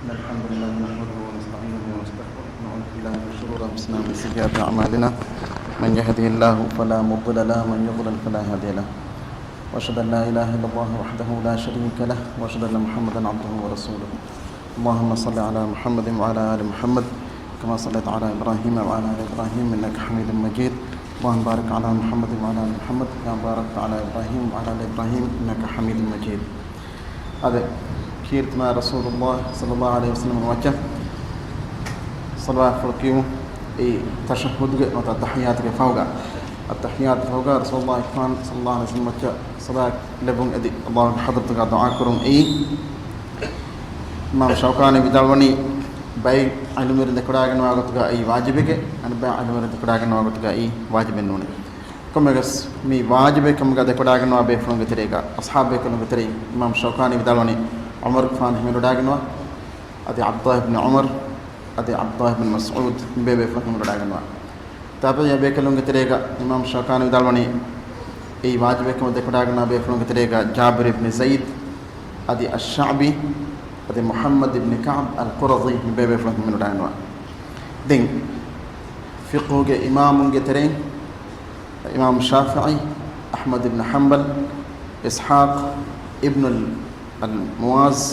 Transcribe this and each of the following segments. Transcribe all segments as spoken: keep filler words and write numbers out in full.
إن الحمد لله نحمده ونستعينه ونستغفره، ونعوذ بالله من شرور أنفسنا ومن سيئات أعمالنا. من يهده الله فلا مضل له، ومن يضلل فلا هادي له. وأشهد أن لا إله إلا الله وحده لا شريك له، وأشهد أن محمدا عبده ورسوله. اللهم صل على محمد وعلى آل محمد كما صليت على إبراهيم وعلى آل إبراهيم إنك حميد مجيد. اللهم بارك على محمد وعلى آل محمد كما باركت على إبراهيم وعلى آل إبراهيم إنك حميد مجيد. އާދެ، ކީރިތި މާތް ރަސޫލުﷲ ޞައްލަﷲ ޢަލައިހި ވަސައްލަމަ މައްޗަށް ޞަލަވާތްފުޅު ކިޔުމު އެއީ ތަޝައްހުދުގެ ނުވަތަ އައްތަޙިއްޔާތުގެ ފަހުގަ، އައްތަޙިއްޔާތު ފަހުގަ ރަސޫލުﷲ އިފާން ޞައްލަﷲ ޢަލައިހި ވަސައްލަމަ މައްޗަށް ޞަލަވާތް ލެއްވުން އެދި ﷲގެ ޙަޟްރަތުގަ ދުޢާ ކުރުން އެއީ، އިމާމް ޝައުކާނީ ވިދާޅުވަނީ، ބައެއް ޢިލްމުވެރިން ދެކެވަޑައިގަންނަވާ ގޮތުގަ އެއީ ވާޖިބެކޭ، އަނެއް ބައެއް ޢިލްމުވެރިން ދެކެވަޑައިގަންނަވާ ގޮތުގައި ވާޖިބެއް ނޫނޭ. ކޮންމެވެސް މި ވާޖިބެއް ކަމުގަ ދެކެވަޑައިގަންނަވާ ބޭފުޅުންގެ ތެރޭގަ، އަޞްޙާބު ބޭކަލުންގެ ތެރެއިން އިމާމް ޝައުކާނީ ވިދާޅުވަނީ، ޢުމަރުގެފާނު ހިމެނިވަޑައިގަންނަވާ، އަދި ޢަބްދުﷲ ބިން ޢުމަރު، އަދި ޢަބްދުﷲ ބިން މަސްޢޫދު، މި ބޭބޭފުޅުން ހިމެނިވަޑައިގަންނަވާ. ތާބިޢީ ބޭކަލުންގެ ތެރޭގަ އިމާމް ޝައުކާނީ ވިދާޅުވަނީ، އެއީ ވާޖިބެއް ކަމަށް ދެކެވަޑައިގަންނަވާ ބޭފުޅުންގެ ތެރޭގަ ޖާބިރު ބިން ޒައިދު، އަދި އައްޝަޢްބީ، އަދި މުޙައްމަދު ބިން ކަޢްބު އަލްޤުރަޟީ، މި ބޭބޭފުޅުން ހިމެނިވަޑައިގަންނަވާ. ދެން ފިޤުހުގެ އިމާމުންގެ ތެރެއިން، އިމާމް ޝާފިޢީ، އަޙްމަދު ބިން ޙަންބަލް، އިސްޙާޤު އިބްނު އަލް، އަލް މުވާޒް،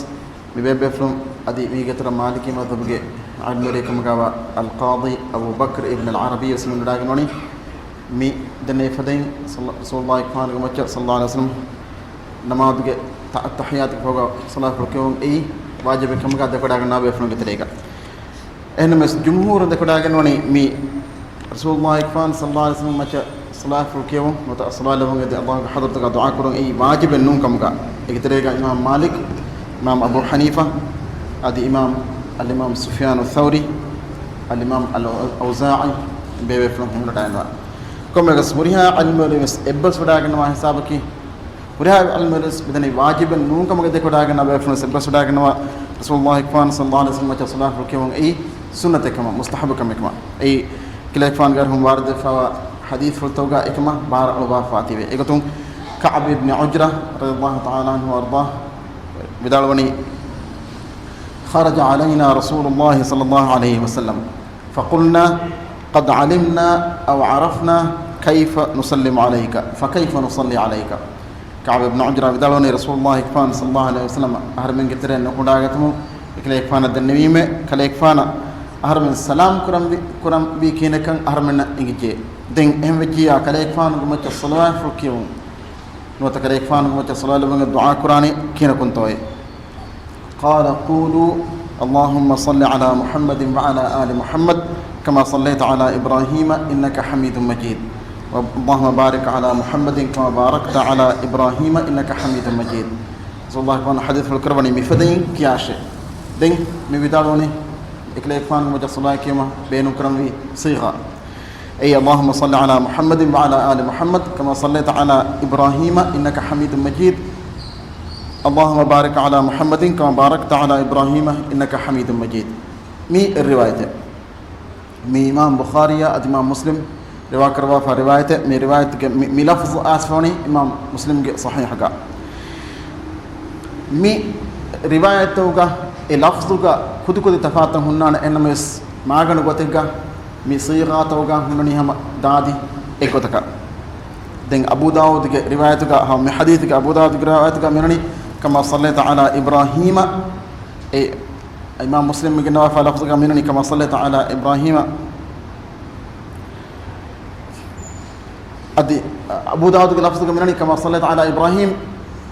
މި ބޭބޭފުޅުން އަދި މީގެ އިތުރަށް މާލިކީ މަޛްހަބުގެ ޢިލްމުވެރި ކަމުގައިވާ އަލްޤާޟީ އަބޫ ބަކްރު އިބްނު އަލް ޢަރަބީ ވެސް ހިމެނިވަޑައިގަންނަވަނީ. މި ދެންނެވި ފަދައިން ޞައްލަ، ރަސޫލުﷲ އިފާނުގެ މައްޗަށް ޞައްލަﷲ ޢަލައިހި ވަސައްލަމަ ނަމާދުގެ ތަ، އައްތަޙިއްޔާތުގެ ފަހުގަ ޞަލާތު ކިޔުން އެއީ ވާޖިބެއް ކަމުގަ ދެކެވަޑައިގަންނަވާ ބޭފުޅުންގެ ތެރޭގަ. އެހެންނަމަވެސް ޖުމްހޫރުން ދެކެވަޑައިގަންނަވަނީ މި ރަސޫލުﷲ އިފާން ޞައްލަﷲ ޢަލައިހި ވަސައްލަމަ މައްޗަށް ޞަލާތު ކިޔެވުން ނުވަތަ ޞަލާތު ލެއްވުން އެދި ﷲގެ ޙަޟްރަތުގަ ދުޢާ ކުރުން އެއީ ވާޖިބެއް ނޫން ކަމުގަ. އޭގެ ތެރޭގަ އިމާމް މާލިކް، އިމާމް އަބޫ ޙަނީފާ، އަދި އިމާމް އަލްއިމާމް ސުފްޔާނު ޘައުރީ، އަލްއިމާމް އަލް އައުޒާޢީ، ބޭބޭފުޅުން ހިމެނިވަޑައިގަންނަވާ. ކޮންމެވެސް ހުރިހާ ޢިލްމުވެރިން ވެސް އެއްބަސްވަޑައިގަންނަވާ ހިސާބަކީ، ހުރިހާ ޢިލްމުވެރިން ވެސް މިދަނީ ވާޖިބެއް ނޫން ކަމުގަ ދެކެވަޑައިގަންނަވާ ބޭފުޅުން ވެސް އެއްބަސްވަޑައިގަންނަވާ، ރަސޫލުﷲ އިފާން ޞައްލަﷲ ޢަލައިހި ވަސައްލަމަ މައްޗަށް ޞަލާތު ކިޔެވުން އެއީ ސުންނަތެއް ކަމަށް، މުސްތަޙައްބު ކަމެއް ކަމަށް. އެއީ ކަލޭގެފާނުގެ އަރިހުން ވާރިދުވެފައިވާ ޙަދީޘްފުޅުތަކުގަ އެކަމަށް ބާރަށް އަޅުވާފައި ތިބޭ. އެގޮތުން ކަޢްބު އިބްނު ޢުޖްރާ ރަޟިޔަﷲ ތަޢާލާ ޢަންހު ވައަރްޟާ ވިދާޅުވަނީ، خرج علينا رسول الله صلى الله عليه وسلم فقلنا قد علمنا أو عرفنا كيف نسلم عليك فكيف نصلي عليك. ކަޢްބު އިބްނު ޢުޖްރާ ވިދާޅުވަނީ، ރަސޫލުﷲ އިފާން ޞައްލަﷲ ޢަލައިހި ވަސައްލަމަ އަހަރެމެންގެ ތެރެއަށް ނުކުނޑާގަތުމުން އެކަލޭގެފާނަށް ދެންނެވީމޭ، ކަލޭގެފާނަށް އަހަރެމެން ސަލާމް ކުރަންވީ، ކުރަންވީ ކިހިނެއްކަން އަހަރެމެންނަށް އެނގިއްޖެ. ދެން އެހެން ވެއްޖިއްޔާ ކަލޭގެފާނުގެ މައްޗަށް ޞަލަވާތްފުޅު ކިޔެވުން ނުވަތަ ކަލޭގެފާނުގެ މައްޗަށް ޞަލަވާތް ލެއްވުމުގެ ދުޢާ ކުރާނީ ކިހިނަކުންތޯއޭ؟ قال قولوا اللهم صل على محمد وعلى آل محمد كما صليت على إبراهيم إنك حميد مجيد. اللهم بارك على محمد كما باركت على إبراهيم إنك حميد مجيد. ރަސޫލުﷲ އިފާން ޙަދީޘްފުޅު ކުރައްވަނީ މިފަދައިން ކިޔާށޭ. ދެން މި ވިދާޅުވަނީ، އެކަލޭގެފާނުގެ މައްޗަށް ޞަލަވާތް ކިޔުމަށް ބޭނުން ކުރަންވީ ޞީޣާ. އެއީ، اللهم صل على محمد وعلى آل محمد كما صليت على إبراهيم إنك حميد مجيد. اللهم بارك على محمد كما باركت على إبراهيم إنك حميد مجيد. މީ އެއް ރިވާޔަތެއް. މީ އިމާމް ބުޚާރީއާ އަދި އިމާމް މުސްލިމް ރިވާކުރައްވާފާ ރިވާޔަތެއް. މި ރިވާޔަތުގެ މި، މި ލަފްޒު އައިސްފަވަނީ އިމާމް މުސްލިމްގެ ޞަޙީޙަކަށް. މި ރިވާޔަތުގަ އެ ލަފްޒުގަ ކުދިކުދި ތަފާތު ހުންނާނެ، އެހެންނަމަވެސް މާގަނޑު ގޮތެއްގަ މި ޞީޣާތަކުގަ ހުންނަނީ ހަމަ ދާދި އެއްގޮތަކަށް. ދެން އަބޫ ދާވޫދުގެ ރިވާޔަތުގަ، ހަމަ މި ޙަދީޘުގެ އަބޫ ދާވޫދުގެ ރިވާޔަތުގަ މިއޮންނަނީ، كما صليت على إبراهيم، އެ އިމާމް މުސްލިމް ގެންނަވާފާ ލަފްޒުގަ މިއޮންނަނީ، كما صليت على إبراهيم. އަދި އަބޫ ދާވޫދުގެ ލަފްޒުގަ މިއޮންނަނީ، كما صليت على إبراهيم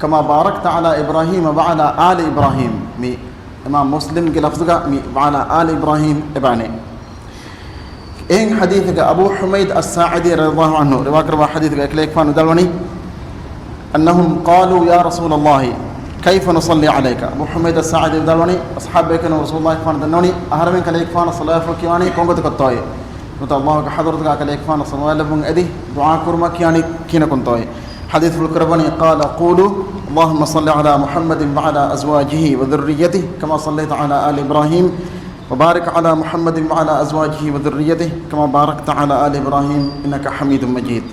كما باركت على إبراهيم وعلى آل إبراهيم. މި އިމާމް މުސްލިމްގެ ލަފްޒުގަ މި وعلى آل إبراهيم އެބައިނެ. އެހެން ޙަދީޘެއްގަ އަބޫ ޙުމައިދު އައްސާޢިދީ ރަޟިޔަﷲ ޢަންހު ރިވާކުރައްވާ ޙަދީޘެއްގަ އެކަލޭގެފާނު ވިދާޅުވަނީ، أنهم قالوا يا رسول الله كيف نصلي عليك؟ އަބޫ ޙުމައިދު އައްސާޢިދީ ވިދާޅުވަނީ، އަޞްޙާބުބޭކަލުން ރަސޫލުﷲ އިފާން ދަންނަވަނީ، އަހަރެމެން ކަލޭގެފާނަށް ޞަލަވާތްފުޅު ކިޔާނީ ކޮންގޮތަކަށްތޯއޭ؟ ނުވަތަ ﷲގެ ޙަޟްރަތުގަ ކަލޭގެފާނަށް ޞަލަވާތް ލެއްވުން އެދި ދުޢާ ކުރުމަށް ކިޔާނީ ކިހިނަކުންތޯއޭ؟ ޙަދީޘްފުޅު ކުރައްވަނީ، قال قولوا اللهم صل على محمد وعلى أزواجه وذريته كما صليت على آل إبراهيم وبارك على محمد وعلى أزواجه وذريته كما باركت على آل إبراهيم إنك حميد مجيد.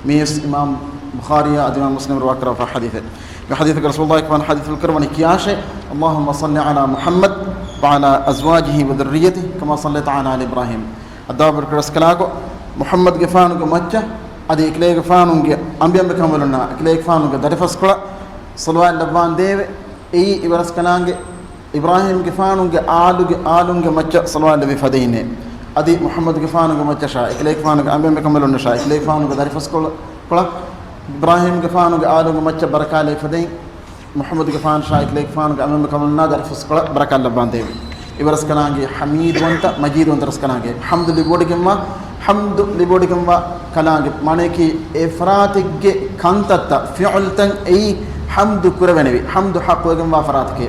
މިއީ އިމާމް ބުޚާރީއާ އަދި އިމާމް މުސްލިމް ރިވާކުރައްވާ ޙަދީޘެއް. މި ޙަދީޘަކަށް ރަސޫލުﷲ އިފާން ޙަދީޘްފުޅު ކުރައްވަނީ ކިޔާށޭ، اللهم صل على محمد وعلى أزواجه وذريته كما صليت على آل إبراهيم. ހައްދަވާ ބޮޑުކުރި ރަސްކަލާކޮ، މުޙައްމަދުގެފާނުގެ މައްޗަށް އަދި އެކަލޭގެފާނުގެ އަނބިއަނބިކަނބަލުންނާ އެކަލޭގެފާނުގެ ދަރިފަސްކޮޅަށް ޞަލަވާތް ލައްވާނދޭވެ. އެއީ އިބަރަސްކަލާނގެ އިބްރާހީމްގެފާނުގެ އާލުގެ އާލުންގެ މައްޗަށް ޞަލަވާތް ލެއްވި ފަދައިންނޭ. އަދި މުޙައްމަދުގެފާނުގެ މައްޗަށާ އެކަލޭގެފާނުގެ އަނބިއަނބިކަނބަލުންނަށާ އެކަލޭގެފާނުގެ ދަރިފަސްކޮޅަށް އިބްރާހީމްގެފާނުގެ އާލުންގެ މައްޗަށް ބަރަކާތް ލެއްވި ފަދައިން، މުޙައްމަދުގެފާނަށާ އެކަލޭގެފާނުގެ އަނބިއަނބިކަނބަލުންނާ ދަރިފަސްކޮޅަށް ބަރަކާތް ލައްވާނދޭވެ. އިބަރަސްކަލާނގެ ޙަމީދުވަންތަ، މަޖީދުވަންތަ ރަސްކަލާނގެ، ޙަމްދު ލިބިވޮޑިގެންވާ، ޙަމްދު ލިބިވޮޑިގެންވާ ކަލާނގެ މާނަޔަކީ އެފްރާތެއްގެ ކަންތައްތައް، ފިޢުލްތައް އެއީ ޙަމްދު ކުރެވެނެވި، ޙަމްދު ޙައްޤުވެގެންވާ ފަރާތެކޭ.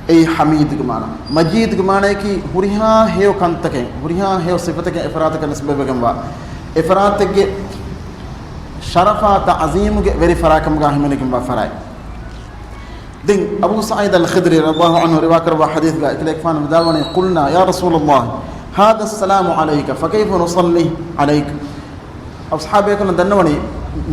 އެއީ ޙަމީދުގެ މާނަ. މަޖީދުގެ މާނަޔަކީ ހުރިހާ ހެޔޮ ކަންތަކެއް، ހުރިހާ ހެޔޮ ސިފަތަކެއް އެފްރާތަކަށް ނިސްބަތްވެގެންވާ، އެފްރާތެއްގެ ޝަރަފާ ތަޢުޒީމުގެ ވެރި ފަރާތްކަމުގާ ހިމެނިގެންވާ ފަރާތް. ދެން އަބޫ ސަޢީދް އަލް ޚިދްރީ ރަޟިޔަﷲ ޢަންހު ރިވާކުރައްވާ ޙަދީޘްގަ އެކަލޭގެފާނު ވިދާޅުވަނީ، قلنا يا رسول الله هذا السلام عليك فكيف نصلي عليك؟ އަސްޙާބޭކަލުން ދަންނަވަނީ،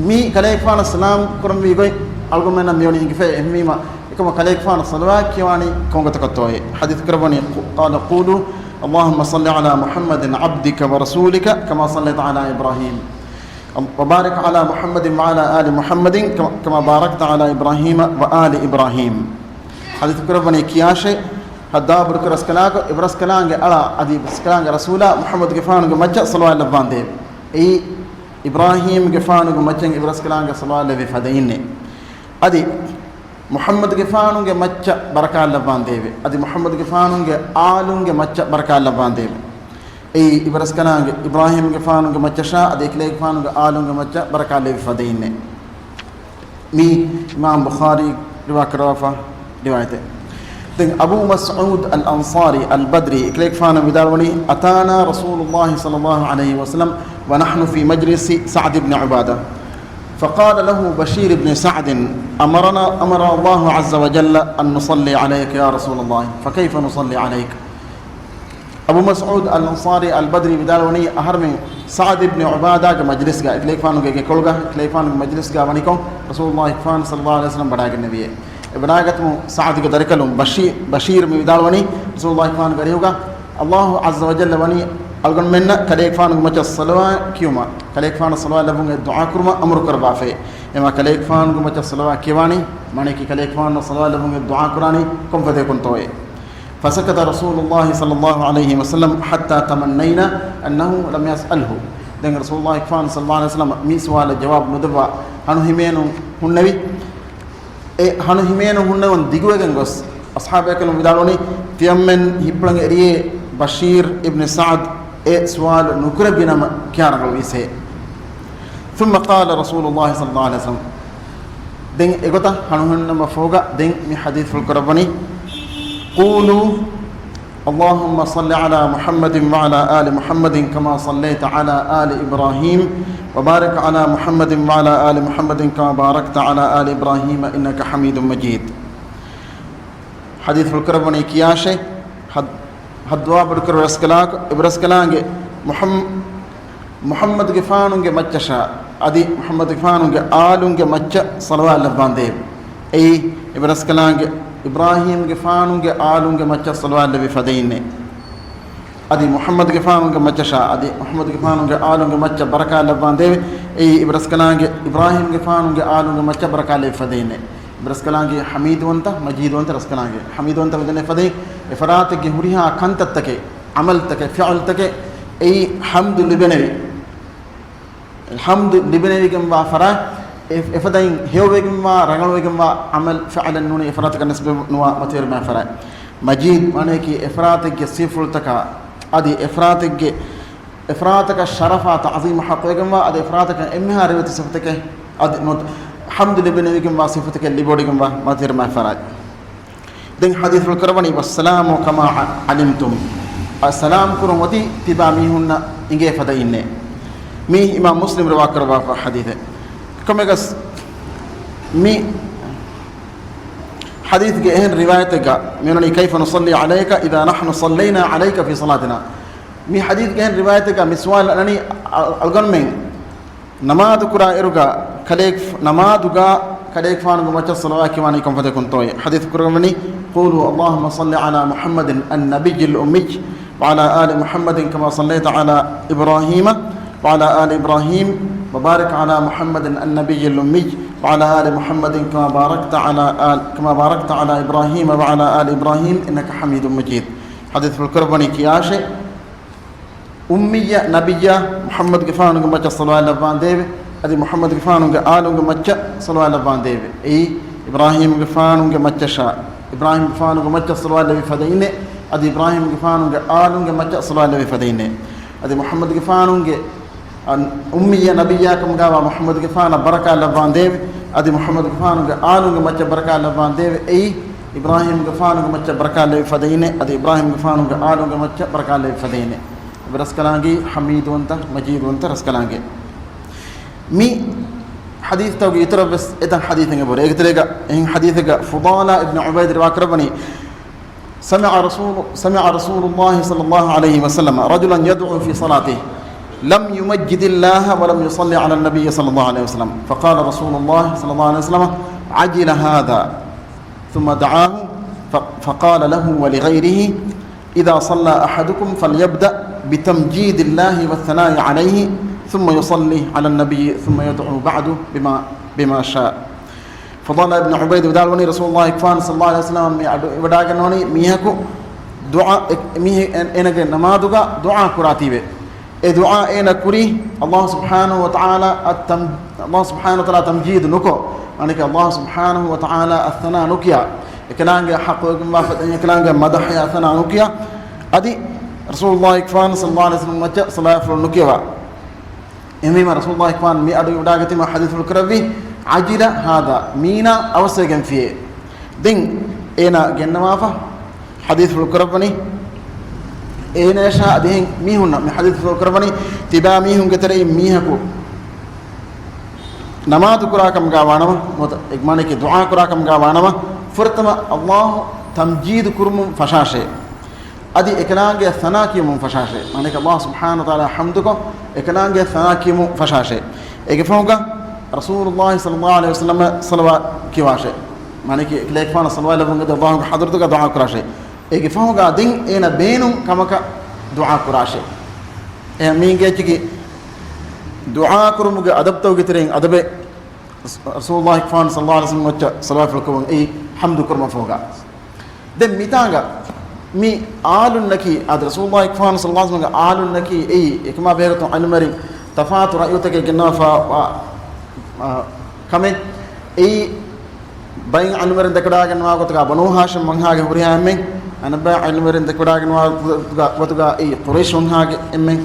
މީ ކަލޭގެފާނަށް ސަލާމް ކުރަންވީ ގޮތް އަޅުގަނޑުމެންނަށް މިވަނީ އިނގިފައި، އެހެންވީމަ އެކަމަށް ކަލޭގެފާނަށް ޞަލަވާތް ކިޔަވާނީ ކޮންގޮތަކަށްތޯއޭ؟ ޙަދީޘް ކުރައްވަނީ، قال قولوا اللهم صل على محمد عبدك ورسولك كما صليت على إبراهيم وبارك على محمد وعلى آل محمد كما باركت على إبراهيم وآل إبراهيم. ޙަދީޘް ކުރައްވަނީ ކިޔާށޭ، ހައްދަވާ ބޮޑުކުރި ރަސްކަލާކޮ، އިބަރަސްކަލާނގެ އަޅާ އަދި އިބަރަސްކަލާނގެ ރަސޫލާ މުޙައްމަދުގެފާނުގެ މައްޗަށް ޞަލަވާތް ލައްވާނދޭވެ. އެއީ އިބްރާހީމްގެފާނުގެ މައްޗަށް އިބަރަސްކަލާނގެ ޞަލަވާތް ލެއްވި ފަދައިންނޭ. އަދި މުޙައްމަދުގެފާނުގެ މައްޗަށް ބަރަކާތް ލައްވާނދޭވެ. އަދި މުޙައްމަދުގެފާނުގެ އާލުންގެ މައްޗަށް ބަރަކާތް ލައްވާނދޭވެ. އެއީ އިބަރަސްކަލާނގެ އިބްރާހީމްގެފާނުގެ މައްޗަށާ އަދި އެކަލޭގެފާނުގެ އާލުންގެ މައްޗަށް ބަރަކާތް ލެއްވި ފަދައިންނޭ. މީ އިމާމް ބުޚާރީ ރިވާކުރައްވާފަ ރިވާޔަތެއް. ދެން އަބޫ މަސްޢޫދް އަލް އަންޞާރީ އަލް ބަދްރީ އެކަލޭގެފާނު ވިދާޅުވަނީ، أتانا رسول الله صلى الله عليه وسلم ونحن في مجلس سعد بن عبادة فقال له بشير بن سعد أمرنا، أمر الله عز وجل أن نصلي عليك يا رسول الله، فكيف نصلي عليك؟ އަބޫ މަސްޢޫދް އަލް އަންޞާރީ އަލް ބަދްރީ ވިދާޅުވަނީ، އަހަރެމެން ސަޢްދު ބިން ޢުބާދާގެ މަޖްލިސްގަ، އެކަލޭގެފާނުގެ ގެކޮޅުގަ، އެކަލޭގެފާނުގެ މަޖްލިސްގަ ވަނިކޮށް، ރަސޫލުﷲ ފާން ޞައްލަﷲ ޢަލައިހި ވަސައްލަމަ ވަޑައިގެންނެވިއޭ. އެ ވަޑައިގަތުމުން ސަޢްދުގެ ދަރިކަލުން ބަޝީ-، ބަޝީރު މި ވިދާޅުވަނީ، ރަސޫލުﷲ ފާނުގެ އަރިހުގަ ﷲ ޢައްޒަ ވަޖައްލަ ވަނީ އަޅުގަނޑުމެންނަށް ކަލޭގެފާނުގެ މައްޗަށް ޞަލަވާތް ކިޔުމަށް، ކަލޭގެފާނަށް ޞަލަވާތް ލެއްވުމުގެ ދުޢާ ކުރުމަށް އަމުރު ކުރައްވާފައި. އެމާ ކަލޭގެފާނުގެ މައްޗަށް ޞަލަވާތް ކިޔަވާނީ، މާނައަކީ ކަލޭގެފާނަށް ޞަލަވާތް ލެއްވުމުގެ ދުޢާ ކުރާނީ ކޮންފަދައަކުންތޯއޭ؟ فسكت رسول الله صلى الله عليه وسلم حتى تمنينا أنه لم يسأله. ދެން ރަސޫލުﷲ ފާން ޞައްލަﷲ ޢަލައިހި ވަސައްލަމަ މި ސުވާލަށް ޖަވާބު ނުދެއްވާ ހަނު ހިމޭނުން ހުންނެވި. އެ ހަނު ހިމޭނުން ހުންނެވުން ދިގުވެގެން ގޮސް، އަޞްޙާބޭކަލުން ވިދާޅުވަނީ، ތިޔަމެން ހިއްޕުޅަން އެރިޔޭ ބަޝީރު އިބްނު ސަޢްދު އެ ސުވާލު ނުކުރެއްވިނަމަ ކިޔާ ރަނގަޅުވީސޭ. ثم قال رسول الله صلى الله عليه وسلم. ދެން އެގޮތަށް ހަނުހަނުންނަމަ ފޯގަ ދެން މި ޙަދީޘްފުޅު ކުރައްވަނީ، قولوا اللهم صل على محمد وعلى آل محمد كما صليت على آل إبراهيم وبارك على محمد وعلى آل محمد كما باركت على آل إبراهيم إنك حميد مجيد. ޙަދީޘްފުޅު ކުރައްވަނީ ކިޔާށޭ، ހައް-، ހައްދަވާ ބޮޑުކުރި ރަސްކަލާކޮ، އިބަރަސްކަލާނގެ މުޙައް-، މުޙައްމަދުގެފާނުގެ މައްޗަށާ އަދި މުޙައްމަދުގެފާނުގެ އާލުންގެ މައްޗަށް ޞަލަވާތް ލައްވާނދޭވެ. އެއީ، އިބަރަސްކަލާނގެ އިބްރާހީމްގެފާނުގެ އާލުންގެ މައްޗަށް ޞަލަވާތް ލެއްވި ފަދައިންނޭ. އަދި މުޙައްމަދުގެފާނުގެ މައްޗަށާ އަދި މުޙައްމަދުގެފާނުގެ އާލުންގެ މައްޗަށް ބަރަކާތް ލައްވާނދޭވެ. އެއީ، އިބަރަސްކަލާނގެ އިބްރާހީމްގެފާނުގެ އާލުންގެ މައްޗަށް ބަރަކާތް ލެއްވި ފަދައިންނޭ. އިބަރަސްކަލާނގެ ޙަމީދުވަންތަ، މަޖީދުވަންތަ ރަސްކަލާނގެ. ޙަމީދުވަންތަ ވެދެނެ ފަދައިން، އެފަރާތެއްގެ ހުރިހާ ކަންތައްތަކެއް، ޢަމަލްތަކެއް، ފިޢުލްތަކެއް، އެއީ ޙަމްދު ލިބެނެވި. ޙަމްދު ލިބެނެވިގެންވާ ފަރާތް، އެ-، އެފަދައިން ހެޔޮވެގެންވާ، ރަނގަޅުވެގެންވާ ޢަމަލް ފިޢުލެއް ނޫނީ އެފަރާތަކަށް ނިސްބަތް ނުވާ މަތިވެރިމާ ފަރާތް. މަޖީދު މާނައަކީ އެފަރާތެއްގެ ސިފަފުޅުތަކާ، އަދި އެފަރާތެއްގެ، އެފަރާތަކަށް ޝަރަފާ ތަޢުޒީމު ޙައްޤުވެގެންވާ، އަދި އެފަރާތަކަށް އެންމެހާ ރިވެތި ސިފަތަކެއް، އަދި ނުވަތަ ޙަމްދު ލިބެނެވިގެންވާ ސިފަތަކެއް ލިބިވޮޑިގެންވާ މަތިވެރިމާ ފަރާތް. ދެން ޙަދީޘްފުޅު ކުރައްވަނީ، والسلام كما علمتم. އަ، ސަލާމް ކުރުން އޮތީ ތިބާ މީހުންނަށް އިނގޭ ފަދައިންނޭ. މީ އިމާމް މުސްލިމް ރިވާކުރައްވާފަ ޙަދީޘެއް. ކޮންމެއަކަސް މި ޙަދީޘްގެ އެހެން ރިވާޔަތެއްގަ މިއޮންނަނީ، كيف نصلي عليك إذا نحن صلينا عليك في صلاتنا. މި ޙަދީޘްގެ އެހެން ރިވާޔަތެއްގަ މި ސުވާލު އަންނަނީ، އަ-، އަޅުގަނޑުމެން ނަމާދު ކުރާ އިރުގަ ކަލޭގެފާ-، ނަމާދުގަ ކަލޭގެފާނުގެ މައްޗަށް ޞަލަވާތް ކިޔަވާނީ ކޮންފަދައަކުންތޯއޭ؟ ޙަދީޘް ކުރައްވަނީ، قولوا اللهم صل على محمد النبي الأمي وعلى آل محمد كما صليت على إبراهيم وعلى آل إبراهيم وبارك على محمد النبي الأمي وعلى آل محمد كما باركت على آل كما باركت على إبراهيم وعلى آل إبراهيم إنك حميد مجيد. ޙަދީޘްފުޅު ކުރައްވަނީ ކިޔާށޭ. އުއްމިއްޔަ ނަބިއްޔާ މުޙައްމަދުގެފާނުގެ މައްޗަށް ޞަލަވާތް ލައްވާނދޭވެ. އަދި މުޙައްމަދުގެފާނުގެ އާލުންގެ މައްޗަށް ޞަލަވާތް ލައްވާނދޭވެ. އެއީ، އިބްރާހީމުގެފާނުގެ މައްޗަށާ، އިބްރާހީމުގެފާނުގެ މައްޗަށް ޞަލަވާތް ލެއްވި ފަދައިންނޭ. އަދި އިބްރާހީމުގެފާނުގެ އާލުންގެ މައްޗަށް ޞަލަވާތް ލެއްވި ފަދައިންނޭ. އަދި މުޙައްމަދުގެފާނުގެ އަން އުއްމިއްޔަ ނަބިއްޔާ ކަމުގައިވާ މުޙައްމަދުގެފާނަށް ބަރަކާތް ލައްވާނދޭވެ. އަދި މުޙައްމަދުގެފާނުގެ އާލުންގެ މައްޗަށް ބަރަކާތް ލައްވާނދޭވެ. އެއީ، އިބްރާހީމުގެފާނުގެ މައްޗަށް ބަރަކާތް ލެއްވި ފަދައިންނޭ. އަދި އިބްރާހީމުގެފާނުގެ އާލުންގެ މައްޗަށް ބަރަކާތް ލެއްވި ފަދައިންނޭ. އެބަ ރަސްކަލާނގެ ޙަމީދުވަންތަ، މަޖީދުވަންތަ ރަސްކަލާނގެ. މި ޙަދީޘްތަކުގެ އިތުރަށް ވެސް އެތަން ޙަދީޘެއް އެބަހުރޭ. އޭގެ ތެރޭގަ އެހެން ޙަދީޘެއްގަ ފުޟާލާ އިބްނު ޢުބައިދު ރިވާ ކުރައްވަނީ، سمع رسول، سمع رسول الله صلى الله عليه وسلم رجلا يدعو في صلاته لم يمجد الله ولم يصل على النبي صلى الله عليه وسلم، فقال رسول الله صلى الله عليه وسلم: عجل هذا. ثم دعاه ف-، فقال له ولغيره: إذا صلى أحدكم فليبدأ بتمجيد الله والثناء عليه، ثم يصلي على النبي، ثم يدعو بعد بما، بما شاء. ފުޟާލާ އިބްނު ޢުބައިދު ވިދާޅުވަނީ، ރަސޫލުﷲ ފާން ޞައްލަﷲ ޢަލައިހި ވަސައްލަމަ މި އަޑު ވަޑާގަންނަވަނީ މީހަކު ދުޢާ، އެ، މީހެއް އޭނަގެ ނަމާދުގަ ދުޢާ ކުރާތީވެ. އެ ދުޢާ އޭނަ ކުރީ، ﷲ ސުބްޙާނަހޫ ވަތަޢާލާ އަށް ތަމް، ﷲ ސުބްޙާނަހޫ ވަތަޢާލާ ތަމްޖީދު ނުކޮށް، މާނައަކީ ﷲ ސުބްޙާނަހޫ ވަތަޢާލާ އަށް ސަނާ ނުކިޔާ، އެކަލާނގެ ޙައްޤުވެގެންވާ ފަދައިން އެކަލާނގެ މަދަޙަޔާ ސަނާ ނުކިޔާ، އަދި ރަސޫލުﷲ ފާން ޞައްލަﷲ ޢަލައިހި ވަސައްލަމަ މައްޗަށް ޞަލަވާތްފުޅު ނުކިޔަވާ. އެހެންވީމަ ރަސޫލުﷲ ފާން މި އަޑު ވަޑާގަތީމަ ޙަދީޘްފުޅު ކުރެއްވީ، عجل هذا، މީނާ އަވަސްވެގެންފިޔޭ. ދެން އޭނާ ގެންނަވާފަ ޙަދީޘްފުޅު ކުރައްވަނީ، އޭނަޔަށާ އަދި އެހެން މީހުންނަށް މި ޙަދީޘްފުޅު ކުރައްވަނީ، ތިބާ މީހުންގެ ތެރެއިން މީހަކު ނަމާދު ކުރާ ކަމުގަ ވާނަމަ، ނުވަތަ މާނައަކީ ދުޢާ ކުރާ ކަމުގަ ވާނަމަ، ފުރަތަމަ ﷲ ތަމްޖީދު ކުރުމުން ފަށާށޭ. އަދި އެކަލާނގެ ސަނާ ކިޔުމުން ފަށާށޭ. މާނައަކީ ﷲ ސުބްޙާނަހޫ ވަތަޢާލާ ޙަމްދުކޮށް، އެކަލާނގެ ސަނާ ކިޔުމުން ފަށާށޭ. އޭގެ ފަހުގަ ރަސޫލުﷲ ޞައްލަﷲ ޢަލައިހި ވަސައްލަމަ ޞަލަވާތް ކިޔަވާށޭ. މާނައަކީ އެކަލޭގެފާނަށް ޞަލަވާތް ލެއްވުން އެދި ﷲގެ ޙަޟްރަތުގަ ދުޢާ ކުރާށޭ. އޭގެ ފަހުގަ ދެން އޭނަ ބޭނުން ކަމަކަށް ދުޢާ ކުރާށޭ. އެ މީގެ އެއްޗަކީ ދުޢާ ކުރުމުގެ އަދަބުތަކުގެ ތެރެއިން އަދަބެއް، ރަސޫލުﷲ ފާން ޞައްލަﷲ ޢަލައިހި ވަސައްލަމަ މައްޗަށް ޞަލަވާތްފުޅު ކުރުމުން އެއީ ޙަމްދު ކުރުމަށް ފަހުގަ. ދެން މިތާނގަ މި އާލުންނަކީ، އާދެ، ރަސޫލުﷲ ފާން ޞައްލަﷲ ޢަލައިހި ވަސައްލަމަގެ އާލުންނަކީ އެއީ އެކަމާ ބެހޭގޮތުން ޢިލްމުވެރިން ތަފާތު ރައުޔުތަކެއް ގެންނަވާފަ، އާ، ކަމެއް. އެއީ ބައެއް ޢިލްމުވެރިން ދެކެވަޑާގަންނަވާ ގޮތުގަ ބަނޫ ހާޝިމް ވަންހާގެ ހުރިހާ އެންމެން، އަނެއްބައި ޢިލްމުވެރިން ދެކެވަޑާގަންނަވާ ގޮތުގަ އެއީ ޤުރައިޝް ވަންހާގެ އެންމެން،